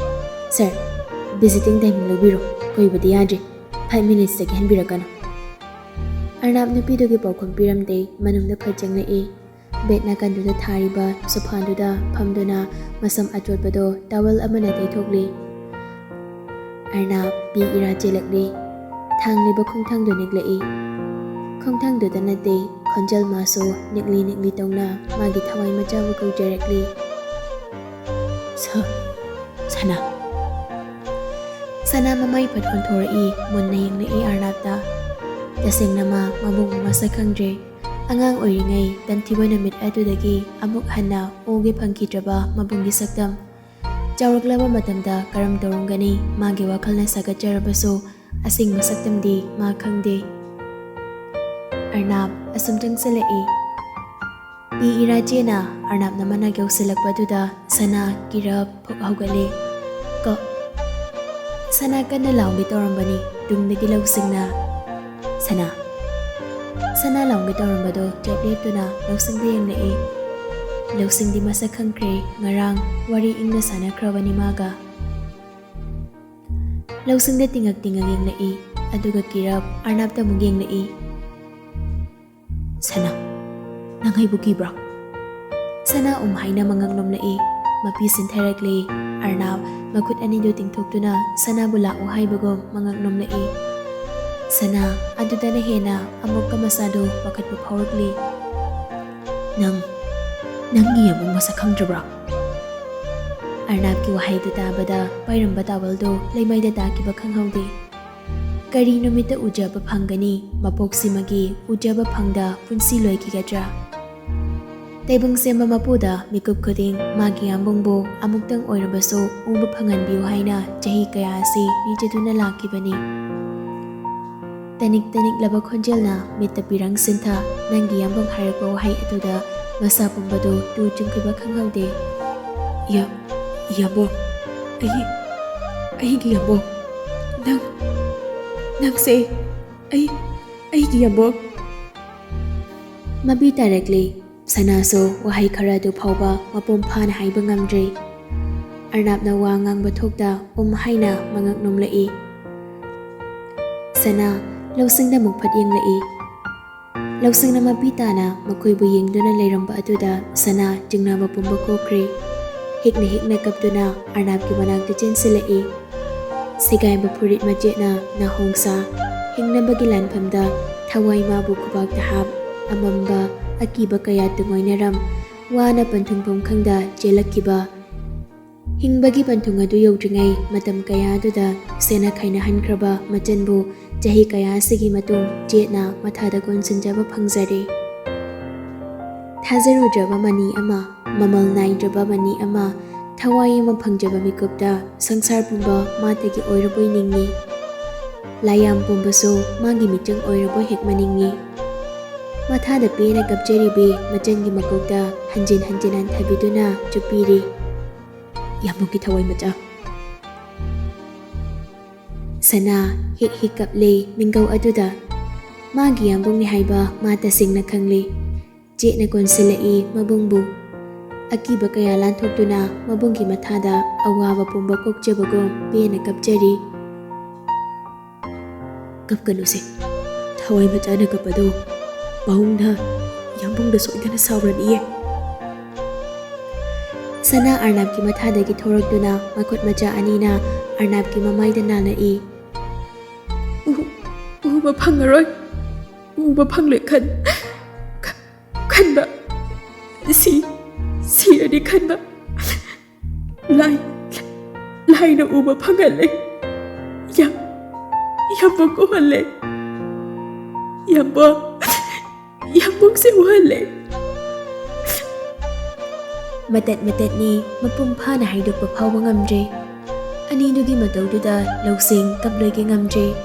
"ꯁꯔ, ꯚꯤꯖꯤꯇꯤꯡ ꯇꯥꯏꯃꯤꯡ ꯂꯧꯕꯤꯔꯣ, ꯀꯨꯏꯕꯗꯤ ꯌꯥꯗ꯭ꯔꯤ, ꯐꯥꯏꯚ ꯃꯤꯅꯤꯠꯁꯇꯒꯤ ꯍꯦꯟꯕꯤꯔꯛꯀꯅꯨ"꯫ ꯑꯔꯅꯥꯞ ꯅꯨꯄꯤꯗꯨꯒꯤ ꯄꯥꯎꯈꯨꯝ ꯄꯤꯔꯝꯗꯦ, ꯃꯅꯨꯡꯗ ꯐꯠ ꯆꯪꯂꯛꯏ꯫ ꯕꯦꯗ ꯅꯥꯀꯟꯗꯨꯗ ꯊꯥꯔꯤꯕ ꯁꯣꯐꯥꯗꯨꯗ ꯐꯝꯗꯨꯅ ꯃꯁꯝ ꯑꯆꯣꯠꯄꯗꯣ ꯇꯥꯋꯦꯜ ꯑꯃꯅ ꯇꯩꯊꯣꯛꯂꯤ꯫ ꯑꯔꯅꯥꯞ ꯄꯤ ꯏꯔꯥ ꯆꯦꯜꯂꯛꯂꯤ꯫ ꯊꯥꯡꯂꯤꯕ ꯈꯣꯡꯊꯥꯡꯗꯨ ꯅꯤꯛꯂꯛꯏ꯫ ꯈꯣꯡꯊꯥꯡꯗꯨꯗ ꯅꯠꯇꯦ, ꯈꯣꯟꯖꯦꯜ ꯃꯥꯁꯨ ꯅꯤꯛꯂꯤ ꯅꯤꯛꯂꯤ ꯇꯧꯅ ꯃꯥꯒꯤ ꯊꯋꯥꯏ ꯃꯆꯥꯕꯨ ꯀꯧꯖꯔꯛꯂꯤ꯫ "ꯁ-, ꯁꯅꯥ"꯫ ꯁꯅꯥ ꯃꯃꯥꯏ ꯐꯠ ꯑꯣꯟꯊꯣꯔꯛꯏ, ꯃꯨꯟꯅ ꯌꯦꯡꯂꯛꯏ ꯑꯔꯅꯥꯞꯇ꯫ ꯇꯁꯦꯡꯅ ꯃꯥ ꯃꯕꯨꯡꯕꯨ ꯃꯁꯛ ꯈꯪꯗ꯭ꯔꯦ꯫ ꯑꯉꯥꯡ ꯑꯣꯏꯔꯤꯉꯩ ꯇꯝꯊꯤꯕ ꯅꯨꯃꯤꯠ ꯑꯗꯨꯗꯒꯤ ꯑꯃꯨꯛ ꯍꯟꯅ ꯎꯒꯦ ꯐꯪꯈꯤꯗ꯭ꯔꯕ ꯃꯕꯨꯡꯒꯤ ꯁꯛꯇꯝ꯫ ꯆꯥꯎꯔꯛꯂꯕ ꯃꯇꯝꯗ ꯀꯔꯝ ꯇꯧꯔꯝꯒꯅꯤ? ꯃꯥꯒꯤ ꯋꯥꯈꯜꯅ ꯁꯥꯒꯠꯆꯔꯕꯁꯨ ꯑꯁꯦꯡꯕ ꯁꯛꯇꯝꯗꯤ ꯃꯥ ꯈꯪꯗꯦ꯫ ꯑꯔꯅꯥꯞ ꯑꯁꯨꯝ ꯆꯪꯁꯤꯜꯂꯛꯏ꯫ ꯄꯤ ꯏꯔꯥꯆꯦꯅ ꯑꯔꯅꯥꯞꯅ ꯃꯅꯥꯛ ꯌꯧꯁꯤꯜꯂꯛꯄꯗꯨꯗ ꯁꯅꯥ ꯀꯤꯔꯞ ꯐꯨꯛ ꯍꯧꯒꯠꯂꯦ꯫ "ꯀ-, ꯁꯅꯥ ꯀꯟꯅ ꯂꯥꯎꯒꯦ ꯇꯧꯔꯝꯕꯅꯤ, ꯇꯨꯡꯗꯒꯤ ꯂꯧꯁꯤꯡꯅ "ꯁꯅꯥ"꯫ ꯁꯅꯥ ꯂꯥꯎꯒꯦ ꯇꯧꯔꯝꯕꯗꯣ ꯆꯞ ꯂꯦꯞꯇꯨꯅ ꯂꯧꯁꯤꯡꯗ ꯌꯦꯡꯂꯛꯏ꯫ ꯂꯧꯁꯤꯡꯗꯤ ꯃꯁꯛ ꯈꯪꯈ꯭ꯔꯦ, ꯉꯔꯥꯡ ꯋꯥꯔꯤ ꯏꯪꯅ ꯁꯥꯟꯅꯈ꯭ꯔꯕꯅꯤ ꯃꯥꯒ꯫ ꯂꯧꯁꯤꯡꯗ ꯇꯤꯡꯉꯛ ꯇꯤꯡꯉꯛ ꯌꯦꯡꯂꯛꯏ, ꯑꯗꯨꯒ ꯀꯤꯔꯞ ꯑꯔꯅꯥꯞꯇ ꯑꯃꯨꯛ ꯌꯦꯡꯂꯛꯏ꯫ "ꯁꯅꯥ, ꯅꯪ ꯑꯩꯕꯨ ꯀꯤꯕ꯭ꯔꯥ?" ꯁꯅꯥ ꯎꯝ ꯍꯥꯏꯅ ꯃꯉꯛ ꯅꯣꯝꯂꯛꯏ꯫ ꯃꯄꯤ ꯁꯤꯟꯊꯔꯛꯂꯤ꯫ ꯑꯔꯅꯥꯞ ꯃꯈꯨꯠ ꯑꯅꯤꯗꯨ ꯇꯤꯡꯊꯣꯛꯇꯨꯅ ꯁꯅꯥꯕꯨ ꯂꯥꯛꯎ ꯍꯥꯏꯕꯒꯨꯝ ꯃꯉꯛ ꯅꯣꯝꯂꯛꯏ꯫ ꯁꯅꯥ ꯑꯗꯨꯗꯅ ꯍꯦꯟꯅ ꯑꯃꯨꯛꯀ ꯃꯁꯥꯗꯨ ꯄꯥꯈꯠꯄ ꯐꯥꯎꯔꯛꯂꯤ꯫ "ꯅꯪ, ꯅꯪꯒꯤ ꯑꯃꯨꯛ ꯃꯁꯛ ꯈꯪꯗ꯭ꯔꯕ꯭ꯔꯥ?" ꯑꯔꯅꯥꯞꯀꯤ ꯋꯥꯍꯩꯗꯨ ꯇꯥꯕꯗ ꯄꯥꯏꯔꯝꯕ ꯇꯥꯋꯜꯗꯨ ꯂꯩꯃꯥꯏꯗ ꯇꯥꯈꯤꯕ ꯈꯪꯍꯧꯗꯦ꯫ ꯀꯔꯤ ꯅꯨꯃꯤꯠꯇ ꯎꯖꯕ ꯐꯪꯒꯅꯤ? ꯃꯄꯣꯛꯁꯤꯃꯒꯤ ꯎꯖꯕ ꯐꯪꯗ ꯄꯨꯟꯁꯤ ꯂꯣꯏꯈꯤꯒꯗ꯭ꯔꯥ? ꯇꯥꯏꯕꯪ ꯁꯦꯝꯕ ꯃꯄꯨꯗ ꯃꯤꯀꯨꯞ ꯈꯨꯗꯤꯡ ꯃꯥꯒꯤ ꯌꯥꯝꯕꯨꯡꯕꯨ ꯑꯃꯨꯛꯇꯪ ꯑꯣꯏꯔꯕꯁꯨ ꯎꯕ ꯐꯪꯍꯟꯕꯤꯌꯨ ꯍꯥꯏꯅ ꯆꯍꯤ ꯀꯌꯥ ꯑꯁꯤ ꯅꯤꯖꯗꯨꯅ ꯂꯥꯛꯈꯤꯕꯅꯤ꯫ ꯇꯅꯤꯛ ꯇꯅꯤꯛꯂꯕ ꯈꯣꯟꯖꯦꯜꯅ ꯃꯤꯠꯇ ꯄꯤꯔꯪ ꯁꯤꯟꯊ, ꯅꯪꯒꯤ ꯌꯥꯝꯕꯨꯡ ꯍꯥꯏꯔꯛꯄ ꯋꯥꯍꯩ ꯑꯗꯨꯗ ꯃꯁꯥ ꯄꯨꯝꯕꯗꯨ ꯇꯨ ꯆꯨꯡꯈꯤꯕ ꯈꯪꯍꯧꯗꯦ꯫ ꯌꯥ-, ꯌꯥꯝꯕꯨꯡ, ꯑꯩ, ꯑꯩꯒꯤ ꯌꯥꯝꯕꯨꯡ, ꯅꯪ, ꯅꯪꯁꯦ ꯑꯩ, ꯑꯩꯒꯤ ꯌꯥꯝꯕꯨꯡ꯫ ꯃꯄꯤ ꯇꯥꯔꯛꯂꯤ꯫ ꯁꯅꯥꯁꯨ ꯋꯥꯍꯩ ꯈꯔ ꯑꯗꯨ ꯐꯥꯎꯕ ꯃꯄꯨꯡ ꯐꯥꯅ ꯍꯥꯏꯕ ꯉꯝꯗ꯭ꯔꯤ꯫ ꯑꯔꯅꯥꯞꯅ ꯋꯥ ꯉꯥꯡꯕ ꯊꯣꯛꯇ ꯎꯝ ꯍꯥꯏꯅ ꯃꯉꯛ ꯅꯣꯝꯂꯛꯏ꯫ ꯁꯅꯥ, ꯂꯧꯁꯤꯡꯗ ꯃꯨꯛꯐꯠ ꯌꯦꯡꯂꯛꯏ꯫ ꯂꯧꯁꯤꯡꯅ ꯃꯄꯤ ꯇꯥꯅ ꯃꯈꯣꯏꯕꯨ ꯌꯦꯡꯗꯨꯅ ꯂꯩꯔꯝꯕ ꯑꯗꯨꯗ ꯁꯅꯥ ꯆꯤꯡꯅꯕ ꯄꯨꯝꯕ ꯀꯣꯛꯈ꯭ꯔꯦ꯫ ꯍꯤꯛꯅ ꯍꯤꯛꯅ ꯀꯞꯇꯨꯅ ꯑꯔꯅꯥꯞꯀꯤ ꯃꯅꯥꯛꯇ ꯆꯦꯟꯁꯤꯜꯂꯛꯏ꯫ ꯁꯦꯒꯥꯏꯕ ꯐꯨꯔꯤꯠ ꯃꯆꯦꯠꯅ ꯅꯥꯍꯣꯡꯁꯥ, ꯍꯤꯡꯅꯕꯒꯤ ꯂꯥꯟꯐꯝꯗ ꯊꯋꯥꯏ ꯃꯥꯕꯨ ꯈꯨꯕꯥꯛꯇ ꯍꯥꯞ, ꯑꯃꯝꯕ, ꯑꯀꯤꯕ ꯀꯌꯥ ꯇꯨꯡꯑꯣꯏꯅꯔꯝ, ꯋꯥꯅ ꯄꯟꯊꯨꯡꯐꯝ ꯈꯪꯗ ꯆꯦꯜꯂꯛꯈꯤꯕ꯫ ꯍꯤꯡꯕꯒꯤ ꯄꯟꯊꯨꯡ ꯑꯗꯨ ꯌꯧꯗ꯭ꯔꯤꯉꯩ ꯃꯇꯝ ꯀꯌꯥ ꯑꯗꯨꯗ ꯁꯦꯟꯅ ꯈꯥꯏꯅꯍꯟꯈ꯭ꯔꯕ ꯃꯆꯟꯕꯨ ꯆꯍꯤ ꯀꯌꯥꯁꯤꯒꯤ ꯃꯇꯨꯡ ꯆꯦꯠꯅ ꯃꯊꯥꯗ ꯀꯣꯟꯁꯤꯟꯖꯕ ꯐꯪꯖꯔꯦ꯫ ꯊꯥꯖꯔꯨꯗ꯭ꯔꯕ ꯃꯅꯤ ꯑꯃ, ꯃꯃꯜ ꯅꯥꯏꯗ꯭ꯔꯕ ꯃꯅꯤ ꯑꯃ, ꯊꯋꯥꯏ ꯑꯃ ꯐꯪꯖꯕ ꯃꯤꯀꯨꯞꯇ ꯁꯪꯁꯥꯔ ꯄꯨꯝꯕ ꯃꯥꯇꯒꯤ ꯑꯣꯏꯔꯕꯣꯏ ꯅꯤꯡꯏ꯫ ꯂꯥꯏꯌꯥꯝ ꯄꯨꯝꯕꯁꯨ ꯃꯥꯒꯤ ꯃꯤꯆꯪ ꯑꯣꯏꯔꯕꯣꯏ ꯍꯦꯛ ꯃꯅꯤꯡꯏ꯫ ꯃꯊꯥꯗ ꯄꯦꯟꯅ ꯀꯞꯆꯔꯤꯕꯤ ꯃꯆꯟꯒꯤ ꯃꯀꯣꯛꯇ ꯍꯟꯖꯤꯟ ꯍꯟꯖꯤꯟ ꯍꯟꯊꯕꯤꯗꯨꯅ ꯆꯨꯞꯄꯤꯔꯤ꯫ ꯌꯥꯝꯕꯨꯡꯒꯤ ꯊꯋꯥꯏ ꯃꯆꯥ꯫ ꯁꯅꯥ ꯍꯤꯛ ꯍꯤꯛ ꯀꯞꯂꯦ ꯃꯤꯡꯒꯧ ꯑꯗꯨꯗ꯫ ꯃꯥꯒꯤ ꯌꯥꯝꯕꯨꯡꯅꯤ ꯍꯥꯏꯕ ꯃꯥ ꯇꯁꯦꯡꯅ ꯈꯪꯂꯦ꯫ ꯆꯦꯠꯅ ꯀꯣꯟꯁꯤꯜꯂꯛꯏ ꯃꯕꯨꯡꯕꯨ꯫ ꯑꯀꯤꯕ ꯀꯌꯥ ꯂꯥꯟꯊꯣꯛꯇꯨꯅ ꯃꯕꯨꯡꯒꯤ ꯃꯊꯥꯗ ꯑꯋꯥꯕ ꯄꯨꯝꯕ ꯀꯣꯛꯆꯕꯒꯨꯝ ꯄꯦꯟꯅ ꯀꯞꯆꯔꯤ꯫ ꯀꯞꯀꯅꯨꯁꯦ, ꯊꯋꯥꯏ ꯃꯆꯥꯅ ꯀꯞꯄꯗꯣ ꯄꯥꯎꯡꯅ ꯌꯥꯝꯕꯨꯡꯗ ꯁꯣꯏꯗꯅ ꯁꯥꯎꯔꯅꯤꯌꯦ꯫ ꯁꯅꯥ ꯑꯔꯅꯥꯞꯀꯤ ꯃꯊꯥꯗꯒꯤ ꯊꯣꯔꯛꯇꯨꯅ ꯃꯈꯨꯠ ꯃꯆꯥ ꯑꯅꯤꯅ ꯑꯔꯅꯥꯞꯀꯤ ꯃꯃꯥꯏꯗ ꯅꯥꯜꯂꯛꯏ꯫ ꯎ-, ꯎꯕ ꯐꯪꯉꯔꯣꯏ, ꯎꯕ ꯐꯪꯂꯣꯏ ꯈꯟ-, ꯈ-, ꯈꯟꯕ, ꯁꯤ-, ꯁꯤꯔꯗꯤ ꯈꯟꯕ꯫ ꯂꯥꯏ, ꯂꯥꯏꯅ ꯎꯕ ꯐꯪꯍꯜꯂꯦ꯫ ꯌꯥꯝ, ꯌꯥꯝꯕꯨꯡ ꯎꯍꯜꯂꯦ꯫ ꯌꯥꯝꯕꯨꯡ, ꯌꯥꯝꯕꯨꯡꯁꯦ ꯎꯍꯜꯂꯦ꯫ ꯃꯇꯠ ꯃꯇꯠꯅꯤ, ꯃꯄꯨꯡ ꯐꯥꯅ ꯍꯥꯏꯗꯣꯛꯄ ꯐꯥꯎꯕ ꯉꯝꯗ꯭ꯔꯦ꯫ ꯑꯅꯤꯗꯨꯒꯤ ꯃꯇꯧꯗꯨꯗ ꯂꯧꯁꯤꯡ ꯀꯞꯂꯣꯏꯒꯦ ꯉꯝꯗ꯭ꯔꯦ꯫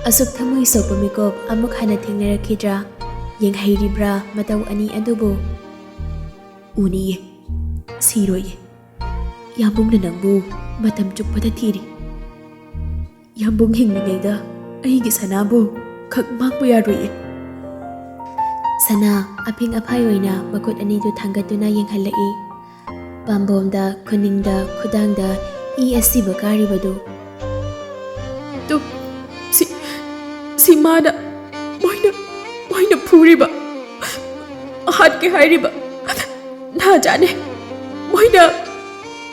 ꯑꯁꯨꯛ ꯊꯃꯣꯏ ꯁꯣꯛꯄ ꯃꯤꯀꯨꯞ ꯑꯃꯨꯛ ꯍꯟꯅ ꯊꯦꯡꯅꯔꯛꯈꯤꯗ꯭ꯔꯥ? ꯌꯦꯡꯍꯩꯔꯤꯕ꯭ꯔꯥ ꯃꯇꯧ ꯑꯅꯤ ꯑꯗꯨꯕꯨ? ꯎꯅꯤꯌꯦ, ꯁꯤꯔꯣꯏꯌꯦ꯫ ꯌꯥꯝꯕꯨꯡꯅ ꯅꯪꯕꯨ ꯃꯇꯝ ꯆꯨꯞꯄꯗ ꯊꯤꯔꯤ꯫ ꯌꯥꯝꯕꯨꯡ ꯍꯤꯡꯂꯤꯉꯩꯗ ꯑꯩꯒꯤ ꯁꯅꯥꯕꯨ ꯈꯛ ꯃꯥꯡꯕ ꯌꯥꯔꯣꯏꯌꯦ꯫ ꯁꯅꯥ ꯑꯐꯤꯡ ꯑꯐꯥꯏ ꯑꯣꯏꯅ ꯃꯈꯨꯠ ꯑꯅꯤꯗꯨ ꯊꯥꯡꯒꯠꯇꯨꯅ ꯌꯦꯡꯍꯜꯂꯛꯏ꯫ ꯄꯥꯝꯕꯣꯝꯗ, ꯈꯨꯅꯤꯡꯗ, ꯈꯨꯗꯥꯡꯗ ꯏ ꯑꯁꯤꯕ ꯀꯥꯔꯤꯕꯗꯨ꯫ ꯇꯨ, ꯁꯤ, ꯁꯤ ꯃꯥꯅ, ꯃꯣꯏꯅ, ꯃꯣꯏꯅ ꯐꯨꯔꯤꯕ, ꯍꯥꯠꯀꯦ ꯍꯥꯏꯔꯤꯕ ꯅꯍꯥꯖꯥꯠꯅꯦ꯫ ꯃꯣꯏꯅ,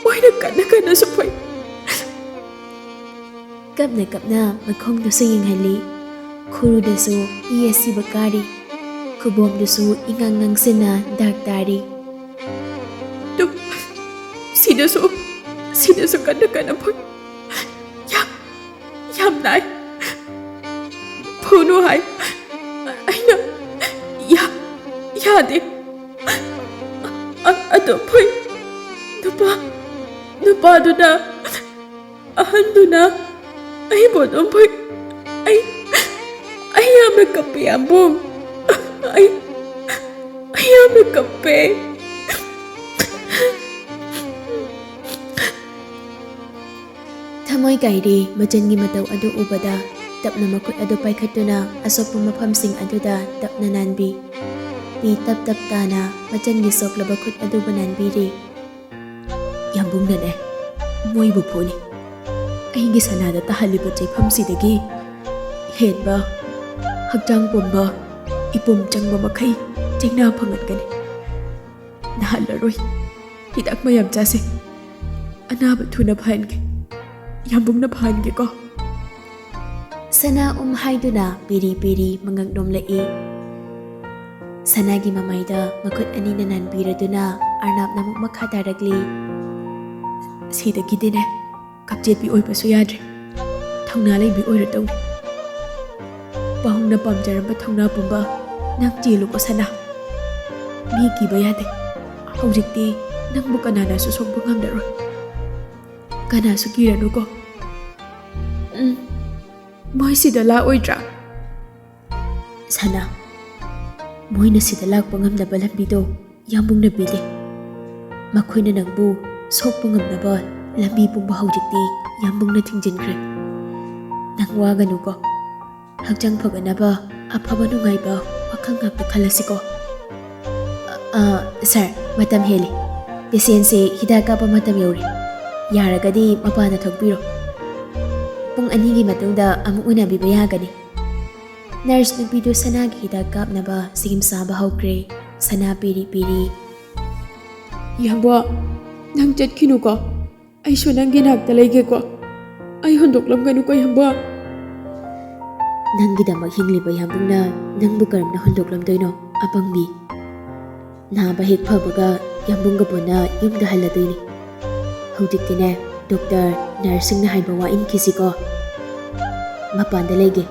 ꯃꯣꯏꯅ ꯀꯟꯅ ꯀꯟꯅꯁꯨ ꯐꯨꯏ꯫ ꯀꯞꯅ ꯀꯞꯅ ꯃꯈꯣꯡꯗꯨꯁꯨ ꯌꯦꯡꯍꯜꯂꯤ꯫ ꯈꯨꯔꯨꯗꯁꯨ ꯏ ꯑꯁꯤꯕ ꯀꯥꯔꯤ꯫ ꯈꯨꯕꯣꯝꯗꯨꯁꯨ ꯏꯉꯥꯡ ꯉꯥꯡꯁꯤꯟꯅ ꯗꯥꯛ ꯇꯥꯔꯤ꯫ ꯇꯨ, ꯁꯤꯗꯁꯨ, ꯁꯤꯗꯁꯨ ꯀꯟꯅ ꯀꯟꯅ ꯐꯨꯏ꯫ ꯌꯥꯝ, ꯌꯥꯝ ꯅꯥꯏ꯫ ꯐꯨꯅꯨ ꯍꯥꯏ꯫ ꯑꯩꯅ ꯌꯥ-, ꯌꯥꯗꯦ꯫ ꯑ-, ꯑꯗꯨꯝ ꯐꯨꯏ꯫ ꯅꯨꯄꯥ, ꯅꯨꯄꯥꯗꯨꯅ, ꯑꯍꯟꯗꯨꯅ ꯑꯩꯕꯨ ꯑꯗꯨꯝ ꯐꯨꯏ꯫ ꯑꯩ, ꯑꯩ ꯌꯥꯝꯅ ꯀꯞꯄꯦ, ꯌꯥꯝꯕꯨꯡ꯫ ꯑꯩ, ꯑꯩ ꯌꯥꯝꯅ ꯀꯞꯄꯦ꯫ ꯊꯃꯣꯏ ꯀꯥꯏꯔꯦ ꯃꯆꯟꯒꯤ ꯃꯇꯧ ꯑꯗꯨ ꯎꯕꯗ꯫ ꯇꯞꯅ ꯃꯈꯨꯠ ꯑꯗꯨ ꯄꯥꯏꯈꯠꯇꯨꯅ ꯑꯁꯣꯛꯄ ꯃꯐꯝꯁꯤꯡ ꯑꯗꯨꯗ ꯇꯞꯅ ꯅꯥꯟꯕꯤ꯫ ꯄꯤ ꯇꯞ ꯇꯞ ꯇꯥꯅ ꯃꯆꯟꯒꯤ ꯁꯣꯛꯂꯕ ꯈꯨꯠ ꯑꯗꯨꯕꯨ ꯅꯥꯟꯕꯤꯔꯤ꯫ ꯌꯥꯝꯕꯨꯡꯅꯅꯦ, ꯃꯣꯏꯕꯨ ꯐꯨꯅꯤ꯫ ꯑꯩꯒꯤ ꯁꯅꯥꯗ ꯇꯥꯍꯜꯂꯤꯕ ꯆꯩꯐꯝꯁꯤꯗꯒꯤ ꯍꯦꯟꯕ ꯍꯛꯆꯥꯡ ꯄꯨꯝꯕ, ꯏꯄꯨꯝ ꯆꯪꯕ ꯃꯈꯩ ꯆꯩꯅꯥ ꯐꯪꯍꯟꯒꯅꯤ꯫ ꯅꯥꯍꯜꯂꯔꯣꯏ꯫ ꯍꯤꯗꯥꯛ ꯃꯌꯥꯝ ꯆꯥꯁꯦ꯫ ꯑꯅꯥꯕ ꯊꯨꯅ ꯐꯍꯟꯒꯦ꯫ ꯌꯥꯝꯕꯨꯡꯅ ꯐꯍꯟꯒꯦꯀꯣ꯫ ꯁꯅꯥ ꯎꯝ ꯍꯥꯏꯗꯨꯅ ꯄꯤꯔꯤ ꯄꯤꯔꯤ ꯃꯉꯛ ꯅꯣꯝꯂꯛꯏ꯫ ꯁꯅꯥꯒꯤ ꯃꯃꯥꯏꯗ ꯃꯈꯨꯠ ꯑꯅꯤꯅ ꯅꯥꯟꯕꯤꯔꯗꯨꯅ ꯑꯔꯅꯥꯞꯅ ꯑꯃꯨꯛ ꯃꯈꯥ ꯇꯥꯔꯛꯂꯤ꯫ ꯁꯤꯗꯒꯤꯗꯤꯅꯦ, ꯀꯞꯆꯦꯠꯄꯤ ꯑꯣꯏꯕꯁꯨ ꯌꯥꯗ꯭ꯔꯦ꯫ ꯊꯧꯅꯥ ꯂꯩꯕꯤ ꯑꯣꯏꯔꯗꯧꯅꯤ꯫ ꯄꯥꯎꯅ ꯄꯥꯝꯖꯔꯝꯕ ꯊꯧꯅꯥ ꯄꯨꯝꯕ ꯅꯪ ꯆꯦꯜꯂꯨꯀꯣ ꯁꯅꯥ꯫ ꯃꯤ ꯀꯤꯕ ꯌꯥꯗꯦ꯫ ꯍꯧꯖꯤꯛꯇꯤ ꯅꯪꯕꯨ ꯀꯅꯥꯅꯁꯨ ꯁꯣꯛꯄ ꯉꯝꯂꯔꯣꯏ꯫ ꯀꯅꯥꯁꯨ ꯀꯤꯔꯅꯨꯀꯣ꯫ ꯎꯝ, ꯃꯣꯏ ꯁꯤꯗ ꯂꯥꯛꯑꯣꯏꯗ꯭ꯔꯥ? ꯁꯅꯥ, ꯃꯣꯏꯅ ꯁꯤꯗ ꯂꯥꯛꯄ ꯉꯝꯅꯕ ꯂꯝꯕꯤꯗꯣ ꯌꯥꯝꯕꯨꯡꯅ ꯄꯤꯔꯦ꯫ ꯃꯈꯣꯏꯅ ꯅꯪꯕꯨ ꯁꯣꯛꯄ ꯉꯝꯅꯕ ꯂꯝꯕꯤ ꯄꯨꯝꯕ ꯍꯧꯖꯤꯛꯇꯤ ꯌꯥꯝꯕꯨꯡꯅ ꯊꯤꯡꯖꯤꯟꯈ꯭ꯔꯦ꯫ ꯅꯪ ꯋꯥꯒꯅꯨꯀꯣ꯫ ꯍꯛꯆꯥꯡ ꯐꯒꯠꯅꯕ ꯑꯐꯕ ꯅꯨꯡꯉꯥꯏꯕ ꯋꯥꯈꯜ ꯉꯥꯛꯇ ꯈꯜꯂꯁꯤꯀꯣ꯫ ꯑ, ꯑ, ꯁꯥꯔ, ꯃꯇꯝ ꯍꯦꯜꯂꯤ꯫ ꯄꯦꯁꯦꯟꯁꯦ ꯍꯤꯗꯥꯛ ꯀꯥꯞꯄ ꯃꯇꯝ ꯌꯧꯔꯦ꯫ ꯌꯥꯔꯒꯗꯤ ꯃꯄꯥꯟꯗ ꯊꯣꯛꯄꯤꯔꯣ꯫ ꯄꯨꯡ ꯑꯅꯤꯒꯤ ꯃꯇꯨꯡꯗ ꯑꯃꯨꯛ ꯎꯅꯕꯤꯕ ꯌꯥꯒꯅꯤ꯫ ꯅꯔꯁ ꯅꯨꯄꯤꯗꯨ ꯁꯅꯥꯒꯤ ꯍꯤꯗꯥꯛ ꯀꯥꯞꯅꯕ ꯁꯤꯝ ꯆꯥꯕ ꯍꯧꯈ꯭ꯔꯦ꯫ ꯁꯅꯥ ꯄꯤꯔꯤ ꯄꯤꯔꯤ꯫ ꯏꯌꯥꯝꯕ, ꯅꯪ ꯆꯠꯈꯤꯅꯨꯀꯣ꯫ ꯑꯩꯁꯨ ꯅꯪꯒꯤ ꯅꯥꯛꯇ ꯂꯩꯒꯦꯀꯣ꯫ ꯑꯩ ꯍꯨꯟꯗꯣꯛꯂꯝꯒꯅꯨꯀꯣ, ꯏꯌꯥꯝꯕ꯫ ꯅꯪꯒꯤꯗꯃꯛ ꯍꯤꯡꯂꯤꯕ ꯌꯥꯝꯕꯨꯡꯅ ꯅꯪꯕꯨ ꯀꯔꯝꯅ ꯍꯨꯟꯗꯣꯛꯂꯝꯗꯣꯏꯅꯣ, ꯑꯄꯪꯕꯤ? ꯅꯥꯕ ꯍꯦꯛ ꯐꯕꯒ ꯌꯥꯝꯕꯨꯡꯒ ꯄꯨꯟꯅ ꯌꯨꯝꯗ ꯍꯜꯂꯗꯣꯏꯅꯤ꯫ ꯍꯧꯖꯤꯛꯇꯤꯅꯦ, ꯗꯣꯛꯇꯔ, ꯅꯔꯁꯁꯤꯡꯅ ꯍꯥꯏꯕ ꯋꯥ ꯏꯟꯈꯤꯁꯤꯀꯣ꯫ ꯃꯄꯥꯟꯗ ꯂꯩꯒꯦ꯫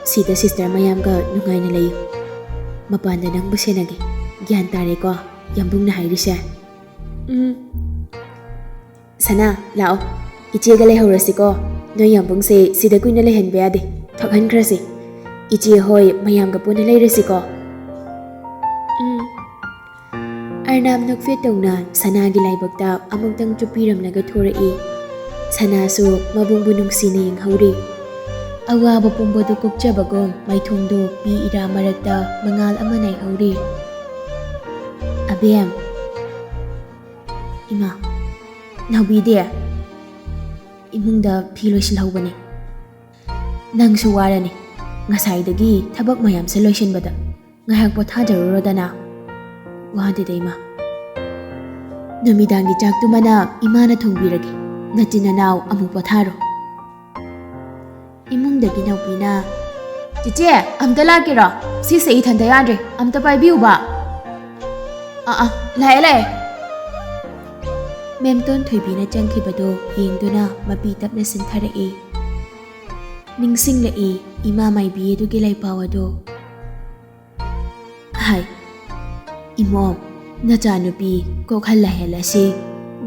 ꯁꯤꯗ ꯁꯤꯁꯇꯔ ꯃꯌꯥꯝꯒ ꯅꯨꯡꯉꯥꯏꯅ ꯂꯩꯌꯨ꯫ ꯃꯄꯥꯟꯗ ꯅꯪꯕꯨ ꯁꯦꯟꯅꯒꯦ꯫ ꯒ꯭ꯌꯥꯟ ꯇꯥꯔꯦꯀꯣ ꯌꯥꯝꯕꯨꯡꯅ ꯍꯥꯏꯔꯤꯁꯦ? ꯎꯝ꯫ ꯁꯅꯥ, ꯂꯥꯛꯑꯣ꯫ ꯏꯆꯦꯒ ꯂꯩꯍꯧꯔꯁꯤꯀꯣ꯫ ꯅꯣꯏ ꯌꯥꯝꯕꯨꯡꯁꯦ ꯁꯤꯗ ꯀꯨꯏꯅ ꯂꯩꯍꯟꯕ ꯌꯥꯗꯦ꯫ ꯊꯣꯛꯍꯟꯈ꯭ꯔꯁꯤ꯫ ꯏꯆꯦ ꯍꯣꯏ ꯃꯌꯥꯝꯒ ꯄꯨꯟꯅ ꯂꯩꯔꯁꯤꯀꯣ꯫ ꯎꯝ꯫ ꯑꯔꯅꯥꯝ ꯅꯣꯛꯐꯦꯠ ꯇꯧꯅ ꯁꯅꯥꯒꯤ ꯂꯥꯏꯕꯛꯇ ꯑꯃꯨꯛꯇꯪ ꯆꯨꯞꯄꯤꯔꯝꯂꯒ ꯊꯣꯔꯛꯏ꯫ ꯁꯅꯥꯁꯨ ꯃꯕꯨꯡꯕꯨ ꯅꯨꯡꯁꯤꯅ ꯌꯦꯡꯍꯧꯔꯤ꯫ ꯑꯋꯥꯕ ꯄꯨꯝꯕꯗꯨ ꯀꯣꯛꯆꯕꯒꯨꯝ ꯃꯥꯏꯊꯣꯡꯗꯨ ꯄꯤ ꯏꯔꯥ ꯃꯔꯛꯇ ꯃꯉꯥꯜ ꯑꯃ ꯅꯥꯏꯍꯧꯔꯤ꯫ ꯑꯕꯦꯝ꯫ ꯏꯃꯥ, ꯅꯥꯎꯕꯤꯗꯤ? ꯏꯃꯨꯡꯗ ꯐꯤ ꯂꯣꯏꯁꯤꯜꯍꯧꯕꯅꯦ꯫ ꯅꯪꯁꯨ ꯋꯥꯔꯅꯤ꯫ ꯉꯁꯥꯏꯗꯒꯤ ꯊꯕꯛ ꯃꯌꯥꯝꯁꯦ ꯂꯣꯏꯁꯤꯟꯕꯗ꯫ ꯉꯥꯏꯍꯥꯛ ꯄꯣꯊꯥꯖꯔꯨꯔꯣꯗꯅ꯫ ꯋꯥꯗꯦꯗ ꯏꯃꯥ꯫ ꯅꯨꯃꯤꯗꯥꯡꯒꯤ ꯆꯥꯛꯇꯨꯃꯅ ꯏꯃꯥꯅ ꯊꯣꯡꯕꯤꯔꯒꯦ꯫ ꯅꯆꯤꯟ ꯅꯅꯥꯎ ꯑꯃꯨꯛ ꯄꯣꯊꯥꯔꯣ꯫ ꯏꯃꯨꯡꯗꯒꯤ ꯅꯥꯎꯕꯤꯅ, "ꯆꯦꯆꯦ, ꯑꯝꯇ ꯂꯥꯛꯀꯦꯔꯣ? ꯁꯤꯁꯦ ꯏꯊꯟꯇ ꯌꯥꯗ꯭ꯔꯦ, ꯑꯝꯇ ꯄꯥꯏꯕꯤꯌꯨꯕ꯫" "ꯑꯥ, ꯑꯥ, ꯂꯥꯛꯑꯦ, ꯂꯥꯛꯑꯦ꯫" ꯃꯦꯝꯇꯣꯟ ꯊꯣꯏꯕꯤꯅ ꯆꯪꯈꯤꯕꯗꯨ ꯌꯦꯡꯗꯨꯅ ꯃꯄꯤ ꯇꯞꯅ ꯆꯤꯟꯊꯔꯛꯏ꯫ ꯅꯤꯡꯁꯤꯡꯂꯛꯏ ꯏꯃꯥ ꯃꯥꯏꯕꯤ ꯑꯗꯨꯒꯤ ꯂꯥꯏꯄꯥꯎ ꯑꯗꯨ꯫ ꯍꯥꯏ, ꯏꯃꯣꯝ, ꯅꯆꯥꯅꯨꯄꯤ ꯀꯣꯛꯍꯜ ꯂꯥꯏꯍꯜ ꯑꯁꯤ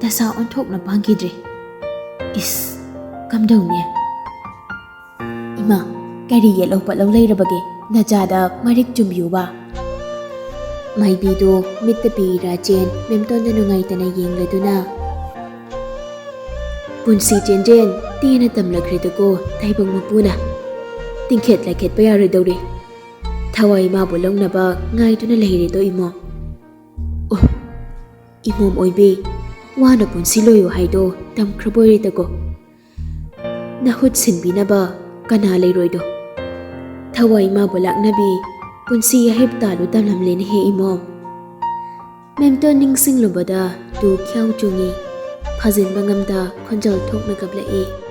ꯗꯁꯥ ꯑꯣꯟꯊꯣꯛꯅ ꯄꯥꯡꯈꯤꯗ꯭ꯔꯦ꯫ ꯏꯁ, ꯀꯝꯗꯧꯅꯤ? ꯏꯃꯥ, ꯀꯔꯤ ꯌꯦꯠꯂꯧ ꯄꯠꯂꯧ ꯂꯩꯔꯕꯒꯦ? ꯅꯆꯥꯗ ꯃꯔꯤꯛ ꯆꯨꯝꯕꯤꯌꯨꯕ꯫ ꯃꯥꯏꯕꯤꯗꯨ ꯃꯤꯠꯇ ꯄꯤꯔꯥ ꯆꯦꯟ ꯃꯦꯝꯇꯣꯟꯗ ꯅꯨꯡꯉꯥꯏꯇꯅ ꯌꯦꯡꯂꯗꯨꯅ, "ꯄꯨꯟꯁꯤ ꯆꯦꯟꯖꯦꯟ ꯇꯦꯟꯅ ꯇꯝꯂꯛꯈ꯭ꯔꯦꯗꯀꯣ ꯇꯥꯏꯕꯪ ꯃꯄꯨꯅ꯫ ꯇꯤꯡꯈꯦꯠ ꯂꯥꯏꯈꯦꯠꯄ ꯌꯥꯔꯣꯏꯗꯧꯔꯦ꯫ ꯊꯋꯥꯏ ꯏꯃꯥꯕꯨ ꯂꯧꯅꯕ ꯉꯥꯏꯗꯨꯅ ꯂꯩꯔꯦꯗꯣ ꯏꯃꯣꯝ꯫ ꯑꯣ, ꯏꯃꯣꯝ ꯑꯣꯏꯕꯤ, ꯋꯥꯅ ꯄꯨꯟꯁꯤ ꯂꯣꯏꯌꯨ ꯍꯥꯏꯗꯣ ꯇꯝꯈ꯭ꯔꯕꯣꯏꯔꯦꯗꯀꯣ꯫ ꯅꯍꯨꯠ ꯁꯤꯟꯕꯤꯅꯕ ꯀꯅꯥ ꯂꯩꯔꯣꯏꯗꯣ? ꯊꯋꯥꯏ ꯏꯃꯥꯕꯨ ꯂꯥꯛꯅꯕꯤ ꯄꯨꯟꯁꯤ ꯍꯥꯏꯕ ꯇꯥꯂꯨ ꯇꯝꯂꯝꯂꯦꯅꯦꯍꯦ ꯏꯃꯣꯝ꯫" ꯃꯦꯝꯇꯣꯟ ꯅꯤꯡꯁꯤꯡꯂꯨꯕꯗ ꯇꯨ ꯈ꯭ꯌꯥꯎ ꯆꯨꯡꯉꯤ꯫ ꯐꯥꯖꯤꯟꯕ ꯉꯝꯗ ꯈꯣꯟꯖꯦꯜ ꯊꯣꯛꯅ ꯀꯞꯂꯛꯏ꯫